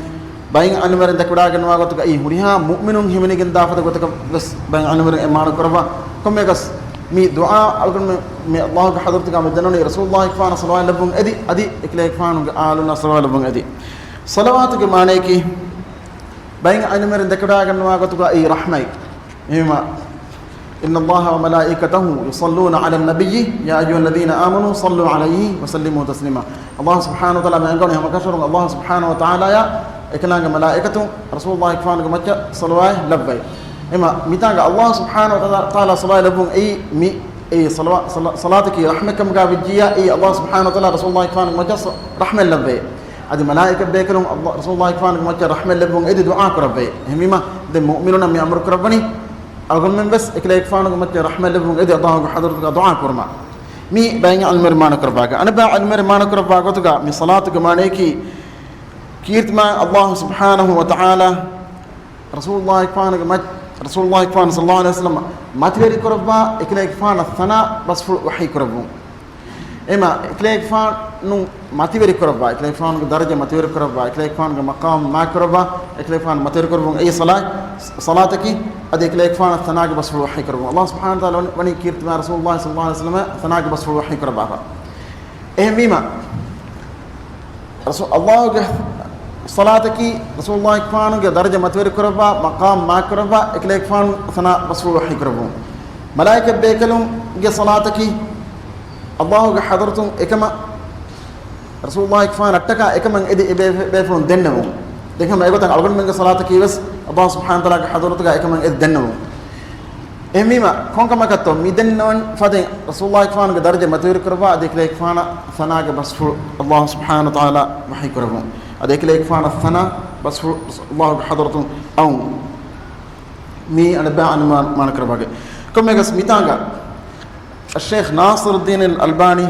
ބައެއް ޢިލްމުވެރިން ދެކެވަޑާގަންނަވާ ގޮތުގަ އެއީ ހުރިހާ މުއުމިނުން ހިމެނިގެން ދާ ފަދަ ގޮތަކަށް ވެސް ބައެއް ޢިލްމުވެރިން އެ މާނަ ކުރައްވާ. ކޮންމެއަކަސް މި ދުޢާ އަޅުގަނޑުމެން މި ﷲގެ ޙަޟްރަތުގަ މި ދެންނެވުނީ ރަސޫލުﷲ ފާނަށް ޞަލަވާތް ލެއްވުން އެދި، އަދި އެކަލޭގެފާނުގެ އާލުންނަށް ޞަލަވާތް ލެއްވުން އެދި. ޞަލަވާތުގެ މާނައަކީ ބައެއް ޢިލްމުވެރިން ދެކެވަޑާގަންނަވާ ގޮތުގަ އެއީ ރަޙްމަތް. އެހެންވީމަ، إن الله وملائكته يصلون على النبي يا أيها الذين آمنوا صلوا عليه وسلموا تسليما. ﷲ ސުބްޙާނަހޫ ވަތަޢާލާ މި އަންގަވަނީ ހަމަކަށަވަރުން ﷲ ސުބްޙާނަހޫ ވަތަޢާލާއާ އެކަލާނގެ މަލާއިކަތުން ރަސޫލުﷲ ފާނުގެ މައްޗަށް ޞަލަވާތް ލައްވައި. އެހެންވީމަ، މިތާނގަ ﷲ ސުބްޙާނަހޫ ވަތަޢާލާ ޞަލަވާތް ލެއްވުން އެއީ މި، އެއީ ޞަލަވާ-، ޞަލަ-، ޞަލާތަކީ ރަޙްމަތް ކަމުގަ ވެއްޖިއްޔާ، އެއީ ﷲ ސުބްޙާނަހޫ ވަތަޢާލާ ރަސޫލުﷲ ފާނުގެ މައްޗަށް ޞަ-، ރަޙްމަތް ލައްވައި. އަދި މަލާއިކަ ބޭކަލުން ﷲ، ރަސޫލުﷲ ފާނުގެ މައްޗަށް ރަޙްމަތް ލެއްވުން އެދި ދުޢާ ކުރައްވައި. އެހެންވީމަ، ދެން މުއުމިނުންނަށް މި އަމުރު ކުރައްވަނީ، އަޅުގަނޑުމެން ވެސް އެކަލޭގެފާނުގެ މައްޗަށް ރަޙްމަތް ލެއްވުން އެދި ﷲގެ ޙަޟްރަތުގަ ދުޢާ ކުރުމަށް. މީ ބައެއް ޢިލްމުވެރިން މާނަ ކުރައްވާ. އަނެއްބައި ޢިލްމުވެރިން މާނަ ކުރައްވާ ގޮތުގަ މި ޞަލާތުގެ މާނައަކީ، ކީރިތި މާތް ﷲ ސުބްޙާނަހޫ ވަތަޢާލާ ރަސޫލުﷲ ފާނުގެ މައްޗަށް، ރަސޫލުﷲ ފާނު ޞައްލަﷲ ޢަލައިހި ވަސައްލަމަ މަތިވެރި ކުރައްވާ އެކަލޭގެފާނަށް ސަނާ ބަސްފުޅު ވަޙީ ކުރައްވުން. އެހެންވީމަ، އެކަލޭގެފާނު މަތިވެރި ކުރައްވާ، އެކަލޭގެފާނުގެ ދަރަޖަ މަތިވެރި ކުރައްވާ، އެކަލޭގެފާނުގެ މަޤާމް މާތް ކުރައްވާ، އެކަލޭގެފާނު މަތިވެރި ކުރައްވުން އެއީ ޞަލާ-، ޞަލާތަކީ، އަދި އެކަލޭގެފާނަށް ސަނާގެ ބަސްފުޅު ވަޙީ ކުރައްވުން. ﷲ ސުބްޙާނަހޫ ވަތަޢާލާ ވަނީ، ވަނީ ކީރިތި މާތް ރަސޫލުﷲ ޞައްލަﷲ ޢަލައިހި ވަސައްލަމަ ސަނާގެ ބަސްފުޅު ވަޙީ ކުރައްވާފަ. އެހެންވީމަ، ރަސޫ-، ﷲގެ ޞަލާތަކީ ރަސޫލުﷲ ފާނުގެ ދަރަޖަ މަތިވެރި ކުރައްވާ، މަޤާމް މާތް ކުރައްވާ، އެކަލޭގެފާނު ސަނާ ބަސްފުޅު ވަޙީ ކުރައްވުން. މަލާއިކަ ބޭކަލުންގެ ޞަލާތަކީ ﷲގެ ޙަޟްރަތުން އެކަމަށް، ރަސޫލުﷲ ފާނަށްޓަކާ އެކަމަށް އެދި އެ ބޭ-، ބޭފުޅުން ދެންނެވުން. ދެން ހަމަ އެގޮތަށް އަޅުގަނޑުމެންގެ ޞަލާތަކީ ވެސް ﷲ ސުބްޙާނަހޫ ވަތަޢާލާގެ ޙަޟްރަތުގަ އެކަމަށް އެދި ދެންނެވުން. އެހެންވީމަ، ކޮންކަމަކަށްތޯ މި ދެންނެވުން ފަދައިން ރަސޫލުﷲ ފާނުގެ ދަރަޖަ މަތިވެރި ކުރައްވާ އަދި އެކަލޭގެފާނަށް ސަނާގެ ބަސްފުޅު ﷲ ސުބްޙާނަހޫ ވަތަޢާލާ ވަޙީ ކުރެއްވުން. އަދި އެކަލޭގެފާނަށް ސަނާ ބަސްފުޅު ﷲގެ ޙަޟްރަތުން އައުން. މީ އަނެއްބައި އަން މާ-، މާނަ ކުރައްވާގެ. ކޮންމެއަކަސް މިތާނގަ އައްޝައިޚް ނާޞިރުއްދީނުލް އަލްބާނީ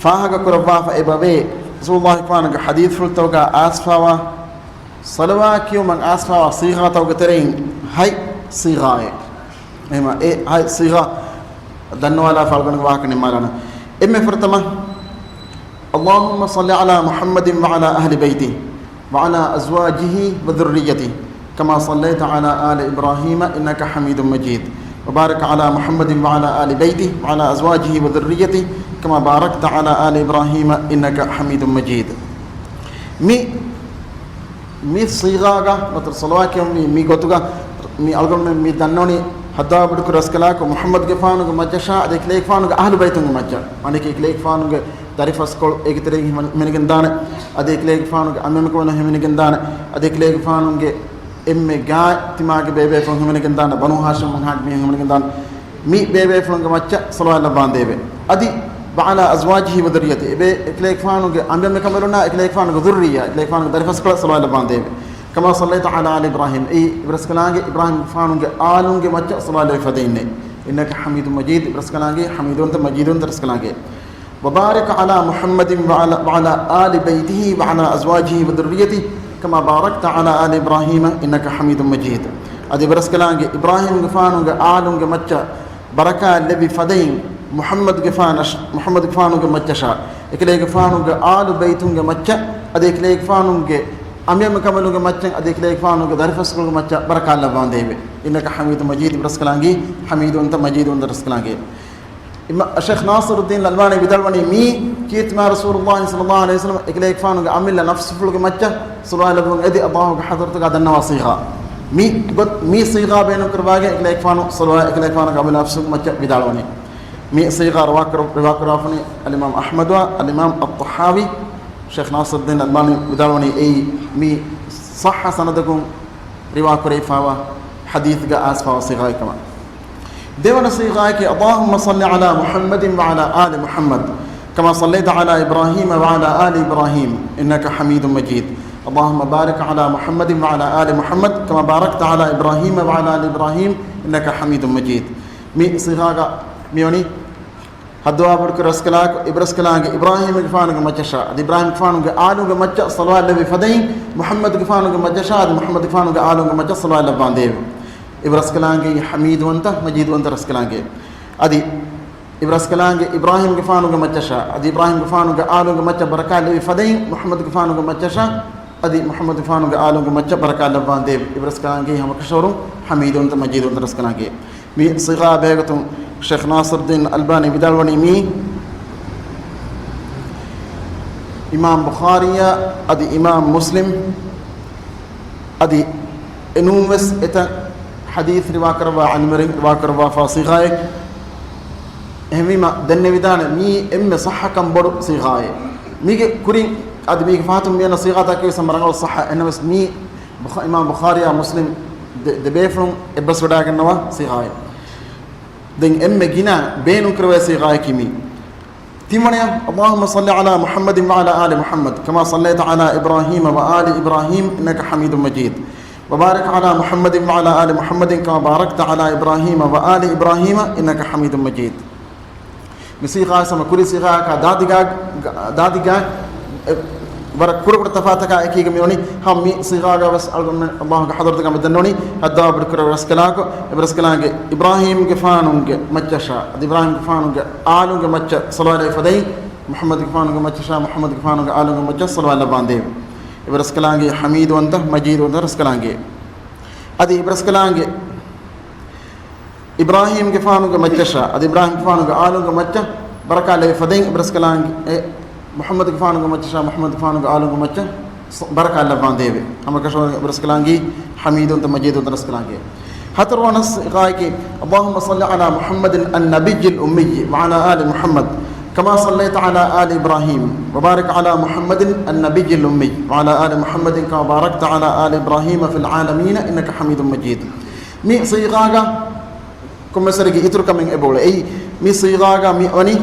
ފާހަގަ ކުރައްވާފަ އެބަވޭ، ރަސޫލުﷲ ފާނުގެ ޙަދީޘްފުޅުތަކުގަ އައިސްފާވާ ޞަލަވާތް ކިޔުމަށް އައިސްފާވާ ޞީޣާތަކުގެ ތެރެއިން ހަތް ޞީޣާއެއް. އެހެމަ އެ ހަތް ޞީޣާ ދަންނަވާލާ ފާޅުގަނޑުގެ ވާހަކަ ނިންމާލާނަ. އެންމެ ފުރަތަމަ، اللهم صل على محمد وعلى أهل بيته وعلى أزواجه وذريته كما صليت على آل إبراهيم إنك حميد مجيد وبارك على محمد وعلى آل بيته وعلى أزواجه وذريته كما باركت على آل إبراهيم إنك حميد مجيد. މި މި ޞީޣާގަ ނަތަރު ޞަލަވާތް ކިޔަންވީ މި ގޮތުގަ، މި އަޅުގަނޑުމެން މި ދަންނަވަނީ ހައްދަވާ ބޮޑުކުރި ރަސްކަލާކޮ މުޙައްމަދުގެފާނުގެ މައްޗަށާ އަދި އެކަލޭގެފާނުގެ އަހްލު ބައިތުންގެ މައްޗަށް. މާނައަކީ އެކަލޭގެފާނުގެ ދަރިފަސްކޮޅު އޭގެ ތެރެއިން ހިމެނިގެންދާނެ. އަދި އެކަލޭގެފާނުގެ އަނބިމެންކަނބަލުން ހިމެނިގެންދާނެ. އަދި އެކަލޭގެފާނުގެ އެންމެ ގާތް ތިމާގެ ބޭބޭފުޅުން ހިމެނިގެންދާނެ، ބަނޫ ހާޝިމް ވަންހާގެ މީހުން ހިމެނިގެންދާނެ. މި ބޭބޭފުޅުންގެ މައްޗަށް ޞަލަވާތް ލައްވާނދޭވެ. އަދި وعلى أزواجه وذريته، އެބޭ އެކަލޭގެފާނުގެ އަނބިމެންކަނބަލުންނާ އެކަލޭގެފާނުގެ ޛުއްރިއްޔާ، އެކަލޭގެފާނުގެ ދަރިފަސްކޮޅަށް ޞަލަވާތް ލައްވާނދޭވެ. كما صليت على آل إبراهيم، އެއީ އިބްރަސްކަލާނގެ އިބްރާހީމްގެފާނުގެ އާލުންގެ މައްޗަށް ޞަލަވާތް ލެވި ފަދައިންނޭ. إنك حميد مجيد، އިބްރަސްކަލާނގެ ޙަމީދުވަންތަ މަޖީދުވަންތަ ރަސްކަލާނގެ. وبارك على محمد وعلى، وعلى آل بيته وعلى أزواجه وذريته كما باركت على آل إبراهيم إنك حميد مجيد. އަދި އިބްރަސްކަލާނގެ އިބްރާހީމްގެފާނުގެ އާލުންގެ މައްޗަށް ބަރަކާތް ލެއްވި ފަދައިން، މުޙައްމަދުގެފާނަށް، މުޙައްމަދުގެފާނުގެ މައްޗަށާ، އެކަލޭގެފާނުގެ އާލު ބައިތުންގެ މައްޗަށް، އަދި އެކަލޭގެފާނުގެ އަނބިމެންކަނބަލުންގެ މައްޗަށް، އަދި އެކަލޭގެފާނުގެ ދަރިފަސްކޮޅުގެ މައްޗަށް ބަރަކާތް ލައްވާނދޭވެ. إنك حميد مجيد، އިބްރަސްކަލާނގެ ޙަމީދުވަންތަ މަޖީދުވަންތަ ރަސްކަލާނގެ. އިމާ-، ޝޭޚް ނާޞިރުއްދީން އަލްބާނީ ވިދާޅުވަނީ، މީ ކީރިތި މާތް ރަސޫލުﷲ ޞައްލަﷲ ޢަލައިހި ވަސައްލަމަ އެކަލޭގެފާނުގެ އަމިއްލަ ނަފްސުފުޅުގެ މައްޗަށް ޞަލަވާތް ލެއްވުން އެދި ﷲގެ ޙަޟްރަތުގަ ދަންނަވާ ޞީޣާ. މި ގޮތް، މި ޞީޣާ ބޭނުން ކުރައްވާގެން އެކަލޭގެފާނު ޞަލަވާތް އެކަލޭގެފާނުގެ އަމިއްލަ ނަފްސުފުޅުގެ މައްޗަށް ވިދާޅުވަނީ. މި ޞީޣާ ރިވާ ކުރ-، ރިވާ ކުރާފަނީ އަލްއިމާމް އަޙްމަދުއާ އަލްއިމާމް އައްޠަޙާވީ. ޝޭޚް ނާޞިރުއްދީން އަލްބާނީ ވިދާޅުވަނީ އެއީ މި ޞައްޙަ ސަނަދަކުން ރިވާ ކުރެވިފައިވާ ޙަދީޘްގަ އައިސްފައިވާ ޞީޣާއެއް ކަމަށް. ދެވަނަ ޞީޣާއަކީ، اللهم صل على محمد وعلى آل محمد كما صليت على إبراهيم وعلى آل إبراهيم إنك حميد مجيد. اللهم بارك على محمد وعلى آل محمد كما باركت على إبراهيم وعلى آل إبراهيم إنك حميد مجيد. މި ޞީޣާގަ މިވަނީ ހައްދަވާ ބޮޑުކުރި ރަސްކަލާކޮ، އިބްރަސްކަލާނގެ އިބްރާހީމްގެފާނުގެ މައްޗަށާ އަދި އިބްރާހީމްގެފާނުގެ އާލުންގެ މައްޗަށް ޞަލަވާތް ލެއްވި ފަދައިން، މުޙައްމަދުގެފާނުގެ މައްޗަށާ އަދި މުޙައްމަދުގެފާނުގެ އާލުންގެ މައްޗަށް ޞަލަވާތް ލައްވާނދޭވެ. އިބްރަސްކަލާނގެ ޙަމީދުވަންތަ މަޖީދުވަންތަ ރަސްކަލާނގެ. އަދި އިބްރަސްކަލާނގެ އިބްރާހީމްގެފާނުގެ މައްޗަށާ އަދި އިބްރާހީމްގެފާނުގެ އާލުންގެ މައްޗަށް ބަރަކާތް ލެއްވި ފަދައިން، މުޙައްމަދުގެފާނުގެ މައްޗަށާ އަދި މުޙައްމަދުގެފާނުގެ އާލުންގެ މައްޗަށް ބަރަކާތް ލައްވާނދޭވެ. އިބްރަސްކަލާނގެ ހަމަކަށަވަރުން ޙަމީދުވަންތަ މަޖީދުވަންތަ ރަސްކަލާނގެ. މި ޞީޣާ ބެހޭގޮތުން ޝޭޚް ނާޞިރުއްދީން އަލްބާނީ ވިދާޅުވަނީ މީ އިމާމް ބުޚާރީއާ އަދި އިމާމް މުސްލިމް އަދި އެނޫންވެސް އެތައް ޙަދީޘް ރިވާކުރައްވާ ޢިލްމުވެރިން ރިވާކުރައްވާފާ ޞީޣާއެއް. އެހެންވީމަ ދެންނެވިދާނެ މީ އެންމެ ޞައްޙަކަން ބޮޑު ޞީޣާއެއް. މީގެ ކުރިން އަދި މީގެ ފަހަތުން މިއަންނަ ޞީޣާތަކީވެސް ހަމަ ރަނގަޅު ޞައްޙަ. އެހެންނަމަވެސް މީ ބުޚާ-، އިމާމް ބުޚާރީއާ މުސްލިމް ދެ-، ދެބޭފުޅުން އެއްބަސްވެވަޑައިގަންނަވާ ޞީޣާއެއް. ދެން އެންމެ ގިނަ ބޭނުންކުރެވޭ ޞީޣާއަކީ މީ. ތިންވަނަޔަށް، اللهم صل على محمد وعلى آل محمد كما صليت على إبراهيم وآل إبراهيم إنك حميد مجيد. وبارك على محمد وعلى آل محمد كما باركت على إبراهيم وآل إبراهيم إنك حميد مجيد. މި ޞީޣާ ހަމަ ކުރީ ޞީޣާއަކާ ދާދިގާ، ދާދިގާ، އެ، ވަރަށް ކުޑަކުޑަ ތަފާތަކާ އެކީގަ މިވަނީ. ހަމަ މި ޞީޣާގަ ވެސް އަޅުގަނޑުމެން ﷲގެ ޙަޟްރަތުގަ މި ދަންނަވަނީ ހައްދަވާ ބޮޑުކުރެވޭ ރަސްކަލާކޮ، އިބްރަސްކަލާނގެ އިބްރާހީމްގެފާނުގެ މައްޗަށާ އަދި އިބްރާހީމްގެފާނުގެ އާލުންގެ މައްޗަށް ޞަލަވާތް ލެއްވި ފަދައިން، މުޙައްމަދުގެފާނުގެ މައްޗަށާ މުޙައްމަދުގެފާނުގެ އާލުންގެ މައްޗަށް ޞަލަވާތް ލައްވާނދޭވެ. އިބްރަސްކަލާނގެ ޙަމީދުވަންތަ މަޖީދުވަންތަ ރަސްކަލާނގެ. އަދި އިބްރަސްކަލާނގެ އިބްރާހީމްގެފާނުގެ މައްޗަށާ އަދި އިބްރާހީމްގެފާނުގެ އާލުންގެ މައްޗަށް ބަރަކާތް ލެވި ފަދައިން، އިބްރަސްކަލާނގެ އެ މުޙައްމަދުގެފާނުގެ މައްޗަށާ މުޙައްމަދުގެފާނުގެ އާލުންގެ މައްޗަށް ސަ-، ބަރަކާތް ލައްވާނދޭވެ. ހަމަކަށަވަރުން އިބްރަސްކަލާނގެ ޙަމީދުވަންތަ މަޖީދުވަންތަ ރަސްކަލާނގެ. ހަތަރުވަނަ ޞީޣާއަކީ، اللهم صل على محمد النبي الأمي وعلى آل محمد كما صليت على آل إبراهيم وبارك على محمد النبي الأمي وعلى آل محمد كما باركت على آل إبراهيم في العالمين إنك حميد مجيد. މި ޞީޣާގަ ކޮންމެސް ވަރެއްގެ އިތުރުކަމެއް އެބައުޅޭ. އެއީ މި ޞީޣާގަ މި ވަނީ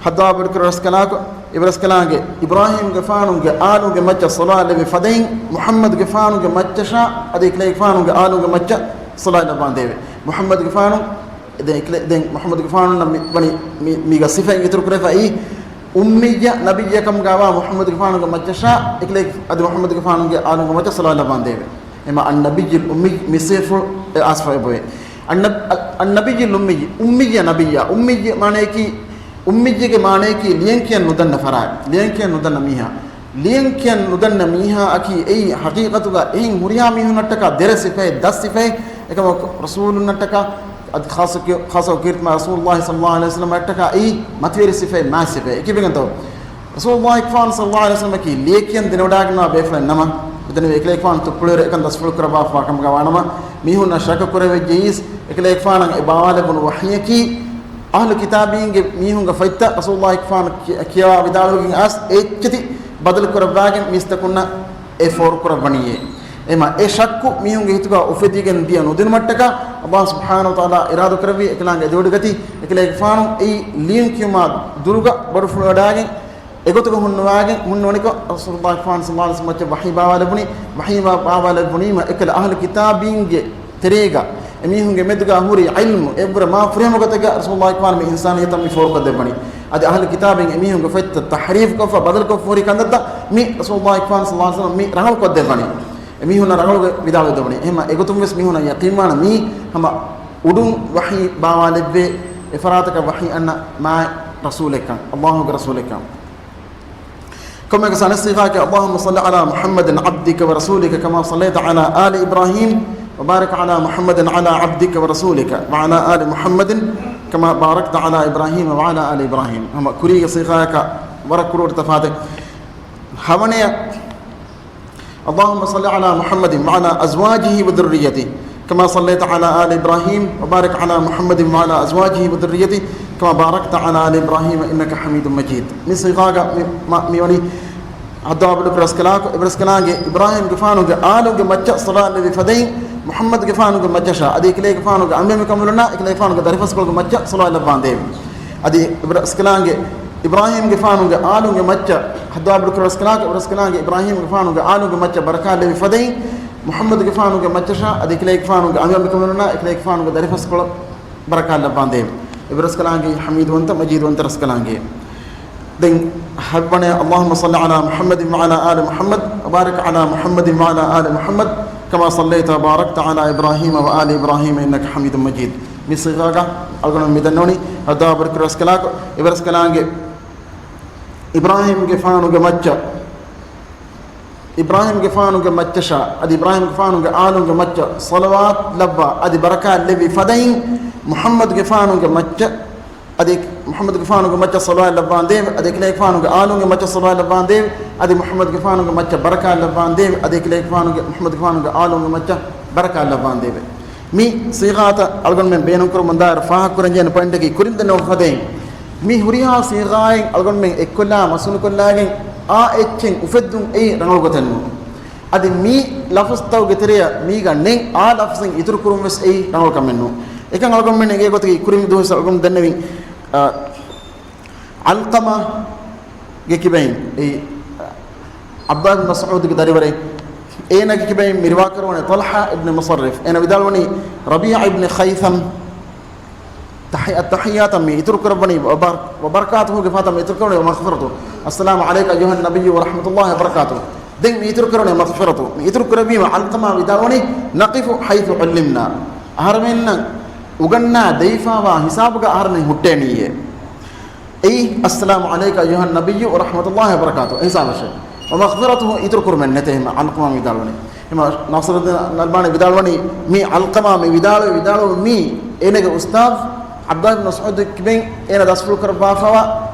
ހައްދާބު ކުރެ ރަސްކަލާކޮ، އިބްރަސްކަލާނގެ އިބްރާހީމްގެފާނުގެ އާލުގެ މައްޗަށް ޞަލާ ލެއްވި ފަދައިން، މުޙައްމަދުގެފާނުގެ މައްޗަށާ އަދި އެކަލޭގެފާނުގެ އާލުގެ މައްޗަށް ޞަލާ ލައްވާންދޭވެ. މުޙައްމަދުގެފާނު ދެން އެކަލޭ-، ދެން މުޙައްމަދުގެފާނުންނަށް މި ވަނީ މި-، މީގަ ސިފައިން އިތުރު ކުރެފައި، އުއްމިއްޔަ ނަބިއްޔަކަމުގަވާ މުޙައްމަދުގެފާނުގެ މައްޗަށާ އެކަލޭ-، އަދި މުޙައްމަދުގެފާނުގެ އާލުގެ މައްޗަށް ޞަލާ ލައްވާންދޭވެ. އެމަ އައްނަބިއްޔުލް އުއްމިއްޔު މި ސިފަ އެ އާސިފަ އެބޮވޭ. އައްނަ-، އަ-، އައްނަބިއްޔުލް އުއްމިއްޔު، އުއްމިއްޔަ ނަބިއްޔާ، އުއްމިއްޔަ މާނަޔަކީ، އުއްމިއްޔަގެ މާނަޔަކީ ލިޔަންކިޔަން ނުދަންނަ ފަރާތް، ލިޔަންކިޔަން ނުދަންނަ މީހާ. ލިޔަންކިޔަން ނުދަންނަ މީހާއަކީ އެއީ ޙަޤީޤަތުގަ އެހެން ހުރިހާ މީހުންނަށްޓަކާ ދެރަ ސިފައެއް، ދަސް ސިފައެއް، އެކަމަކު ރަސޫލުންނަށްޓަކާ އަދި ޚާއްޞަ ކި-، ޚާއްޞަ ކީރިތި މާ ރަސޫލުﷲ ޞައްލަﷲ ޢަލައިހި ވަސައްލަމަށްޓަކާ އެއީ މަތިވެރި ސިފައެއް، މާތް ސިފައެއް. އެކިބެގެންތޯ؟ ރަސޫލުﷲ ފާން ޞައްލަﷲ ޢަލައިހި ވަސައްލަމަކީ ލިޔެކިޔަން ދެނެވަޑާގަންނަވާ ބޭފުޅެއް ނަމަ، މިދެންނެވި އެކަލޭގެފާނު ތުއްޕުޅިވަރު އެކަން ދަސްފުޅު ކުރައްވާފާ ކަމުގަ ވާނަމަ، މީހުންނަށް ޝައްކު ކުރެވިއްޖެއީސް، އެކަލޭގެފާނަށް އެ ބާވާލެވުނު ވަޙީއަކީ، އަހްލު ކިތާބީންގެ މީހުންގެ ފަތްތައް ރަސޫލުﷲ ފާން ކި-، ކިޔަވާ ވިދާޅުވިގެން އައިސް އެއްޗެތި ބަދަލު ކުރައްވާގެން މީސްތަކުންނަށް އެ ފޯރު ކުރައްވަނީއޭ. އެމަ އެ ޝައްކު މީހުންގެ ހިތުގަ އުފެދިގެން ދިޔަ ނުދިނުމަށްޓަކާ، ﷲ ސުބްޙާނަހޫ ވަތަޢާލާ އިރާދަ ކުރެއްވި އެކަލާނގެ އެދިވަޑުގަތީ، އެކަލޭގެފާނު އެއީ ލިޔުން ކިޔުމާ ދުރުގަ ބޮޑު ފުޅުވަޑާގެން، އެގޮތުގަ ހުންނުވާގެން، ހުންނުވަނިކޮށް، ރަސޫލުﷲ ފާން ޞައްލަﷲ ޢަލައިހި ވަސައްލަމަ މައްޗަށް ވަޙީ ބާވާލެވުނީ، ވަޙީ ބާ-، ބާވާލެވުނީމަ، އެކަލަ އަހްލު ކިތާބީންގެ ތެރޭގަ އެމީހުންގެ މެދުގަ ހުރި ޢިލްމު އެއްވުރެ މާ ފުރިހަމަ ގޮތެއްގަ ރަސޫލުﷲ ފާން މި އިންސާނިއްޔަތަށް މި ފޯރުކޮށްދެއްވަނީ. އަދި އަހްލު ކިތާބީން އެމީހުންގެ ފޮތްތައް ތަޙްރީފްކޮށްފަ ބަދަލުކޮށްފަ ހުރި ކަންތައްތައް މި ރަސޫލުﷲ ފާން ޞައްލަﷲ ޢަލައިހި ވަސައްލަމަ މި ރަނގަޅުކޮށްދެއްވަނީ. އެމީހުންނަށް ރަނގަޅުގެ ވިދާޅުވެދެވުނީ. އެހެންމަ އެގޮތުން ވެސް މީހުންނަށް ޔަޤީންވާނަ މީ ހަމަ އުޑުން ވަޙީ ބާވާލެއްވޭ، އެފަރާތަކަށް ވަޙީ އަންނަ މާތް ރަސޫލެއްކަން، ﷲގެ ރަސޫލެއްކަން. ކޮންމެއަކަސް އަނެއް ޞީޣާއަކީ، اللهم صل على محمد عبدك ورسولك كما صليت على آل إبراهيم وبارك على محمد وعلى عبدك ورسولك وعلى آل محمد كما باركت على إبراهيم وعلى آل إبراهيم. ހަމަ ކުރީގެ ޞީޣާއަކާ ވަރަށް ކުޑަވަޑި ތަފާތެއް. ހަވަނަޔަށް، اللهم صل على محمد وعلى أزواجه وذريته كما صليت على آل إبراهيم وبارك على محمد وعلى أزواجه وذريته كما باركت على آل إبراهيم إنك حميد مجيد. މި ޞީޣާގަ މި-، މަ-، މިވަނީ ހައްދާބު ރަސްކަލާކޮ، އިބްރަސްކަލާނގެ އިބްރާހީމްގެފާނުގެ އާލުގެ މައްޗަށް ޞަލާ ލެއްވި ފަދައިން، މުޙައްމަދުގެފާނުގެ މައްޗަށާ އަދި އެކަލޭގެފާނުގެ އަނބިމެ ކަމުލުންނާ އެކަލޭގެފާނުގެ ދަރިފަސްކޮޅުގެ މައްޗަށް ޞަލާ ލައްވާނދޭވެ. އަދި އިބްރަސްކަލާނގެ އިބްރާހީމްގެފާނުގެ އާލުންގެ މައްޗަށް، ހައްދާބު ރަސްކަލާކޮ، އިބްރަސްކަލާނގެ އިބްރާހީމްގެފާނުގެ އާލުންގެ މައްޗަށް ބަރަކާތް ލެއްވި ފަދައިން، މުޙައްމަދުގެފާނުގެ މައްޗަށާ އަދި އެކަލޭގެފާނުގެ އަނބިމެ ކަމުލުންނާ އެކަލޭގެފާނުގެ ދަރިފަސްކޮޅަށް ބަރަކާތް ލައްވާނދޭވެ. އިބްރަސްކަލާނގެ ޙަމީދުވަންތަ، މަޖީދުވަންތަ ރަސްކަލާނގެ. ދެން ހަވަނަޔަށް، اللهم صل على محمد وعلى آل محمد وبارك على محمد وعلى آل محمد كما صليت وباركت على إبراهيم وآل إبراهيم إنك حميد مجيد. މި ޞީޣާގަ އަޅުގަނޑު މި ދަންނަވަނީ ހައްދާބު ރަސްކަލާކޮ، އިބްރަސްކަލާނގެ އިބްރާހީމްގެފާނުގެ މައްޗަށް، އިބްރާހީމްގެފާނުގެ މައްޗަށާ އަދި އިބްރާހީމްގެފާނުގެ އާލުންގެ މައްޗަށް ޞަލަވާތް ލައްވާ އަދި ބަރަކާތް ލެއްވި ފަދައިން، މުޙައްމަދުގެފާނުގެ މައްޗަށް އަދި މުޙައްމަދުގެފާނުގެ މައްޗަށް ޞަލަވާތް ލައްވާނދޭވެ. އަދި އެކަލޭގެފާނުގެ އާލުންގެ މައްޗަށް ޞަލަވާތް ލައްވާނދޭވެ. އަދި މުޙައްމަދުގެފާނުގެ މައްޗަށް ބަރަކާތް ލައްވާނދޭވެ. އަދި އެކަލޭގެފާނުގެ، މުޙައްމަދުގެފާނުގެ އާލުންގެ މައްޗަށް ބަރަކާތް ލައްވާނދޭވެ. މި ޞީޣާތައް އަޅުގަނޑުމެން ބޭނުންކުރަމުންދާއިރު ފާހަގަކުރަންޖެހޭނެ ޕޮއިންޓަކީ، ކުރިން ދެންނެވި ފަދައިން މި ހުރިހާ ޞީޣާއިން އަޅުގަނޑުމެން އެއްކޮށްލާ މަސައްކަތްކޮށްލާގެން އާ އެއްޗެއް އުފެއްދުން އެއީ ރަނގަޅު ގޮތެއް ނޫން. އަދި މި ލަފުޒުތަކުގެ ތެރެއަށް މީގަ ނެތް އާ ލަފުޒެއް އިތުރު ކުރުން ވެސް އެއީ ރަނގަޅު ކަމެއް ނޫން. އެކަން އަޅުގަނޑުމެން އެނގޭ ގޮތަކީ، ކުރިން ދުވަސް އަޅުގަނޑު ދެންނެވިން، އަ، ޢަލްޤަމާގެ ކިބައިން، އެއީ، ޢަބްދުﷲ ބިން މަސްޢޫދުގެ ދަރިވަރެއް، އޭނާގެ ކިބައިން މި ރިވާކުރެވުނީ ޠަލްޙާ އިބްނު މުޞައްރިފް. އޭނާ ވިދާޅުވަނީ، ރަބީޢާ އިބްނު ޚައިޘަމް، ތަޙި-، އައްތަޙިއްޔާތަށް މި އިތުރު ކުރައްވަނީ، ވަބަރް-، ވަބަރަކާތުހުގެ ފަހަތަށް މި އިތުރު ކުރައްވަނީ، ވަމަޣްފިރަތު. އައްސަލާމު ޢަލައިކަ އައްޔުހައް ނަބިއްޔު ވަރަޙްމަތުﷲ ވަބަރަކާތުހު. ދެން މި އިތުރު ކުރެވުނީ މަޣްފިރަތު. މި އިތުރު ކުރެއްވީމަ ޢަލްޤަމާ ވިދާޅުވަނީ، نقف حيث علمنا. އަހަރެމެންނަށް އުގަންނާ ދެވިފާވާ ހިސާބުގަ އަހަރެމެން ހުއްޓޭނީއޭ. އެއީ، السلام عليك أيها النبي ورحمة الله وبركاته އެ ހިސާބަށޭ. ومغفرته އިތުރު ކުރުމެއް ނެތޭ ހަމަ ޢަލްޤަމާ ވިދާޅުވަނީ. ހަމަ ނާޞިރުއްދީން އަލްބާނީ ވިދާޅުވަނީ، މި ޢަލްޤަމާ މި ވިދާޅުވެ ވިދާޅުވި މީ އޭނަގެ އުސްތާޛު ޢަބްދުﷲ ބިން މަސްޢޫދު ކިބައިން އޭނަ ދަސްފުޅު ކުރައްވާފަވާ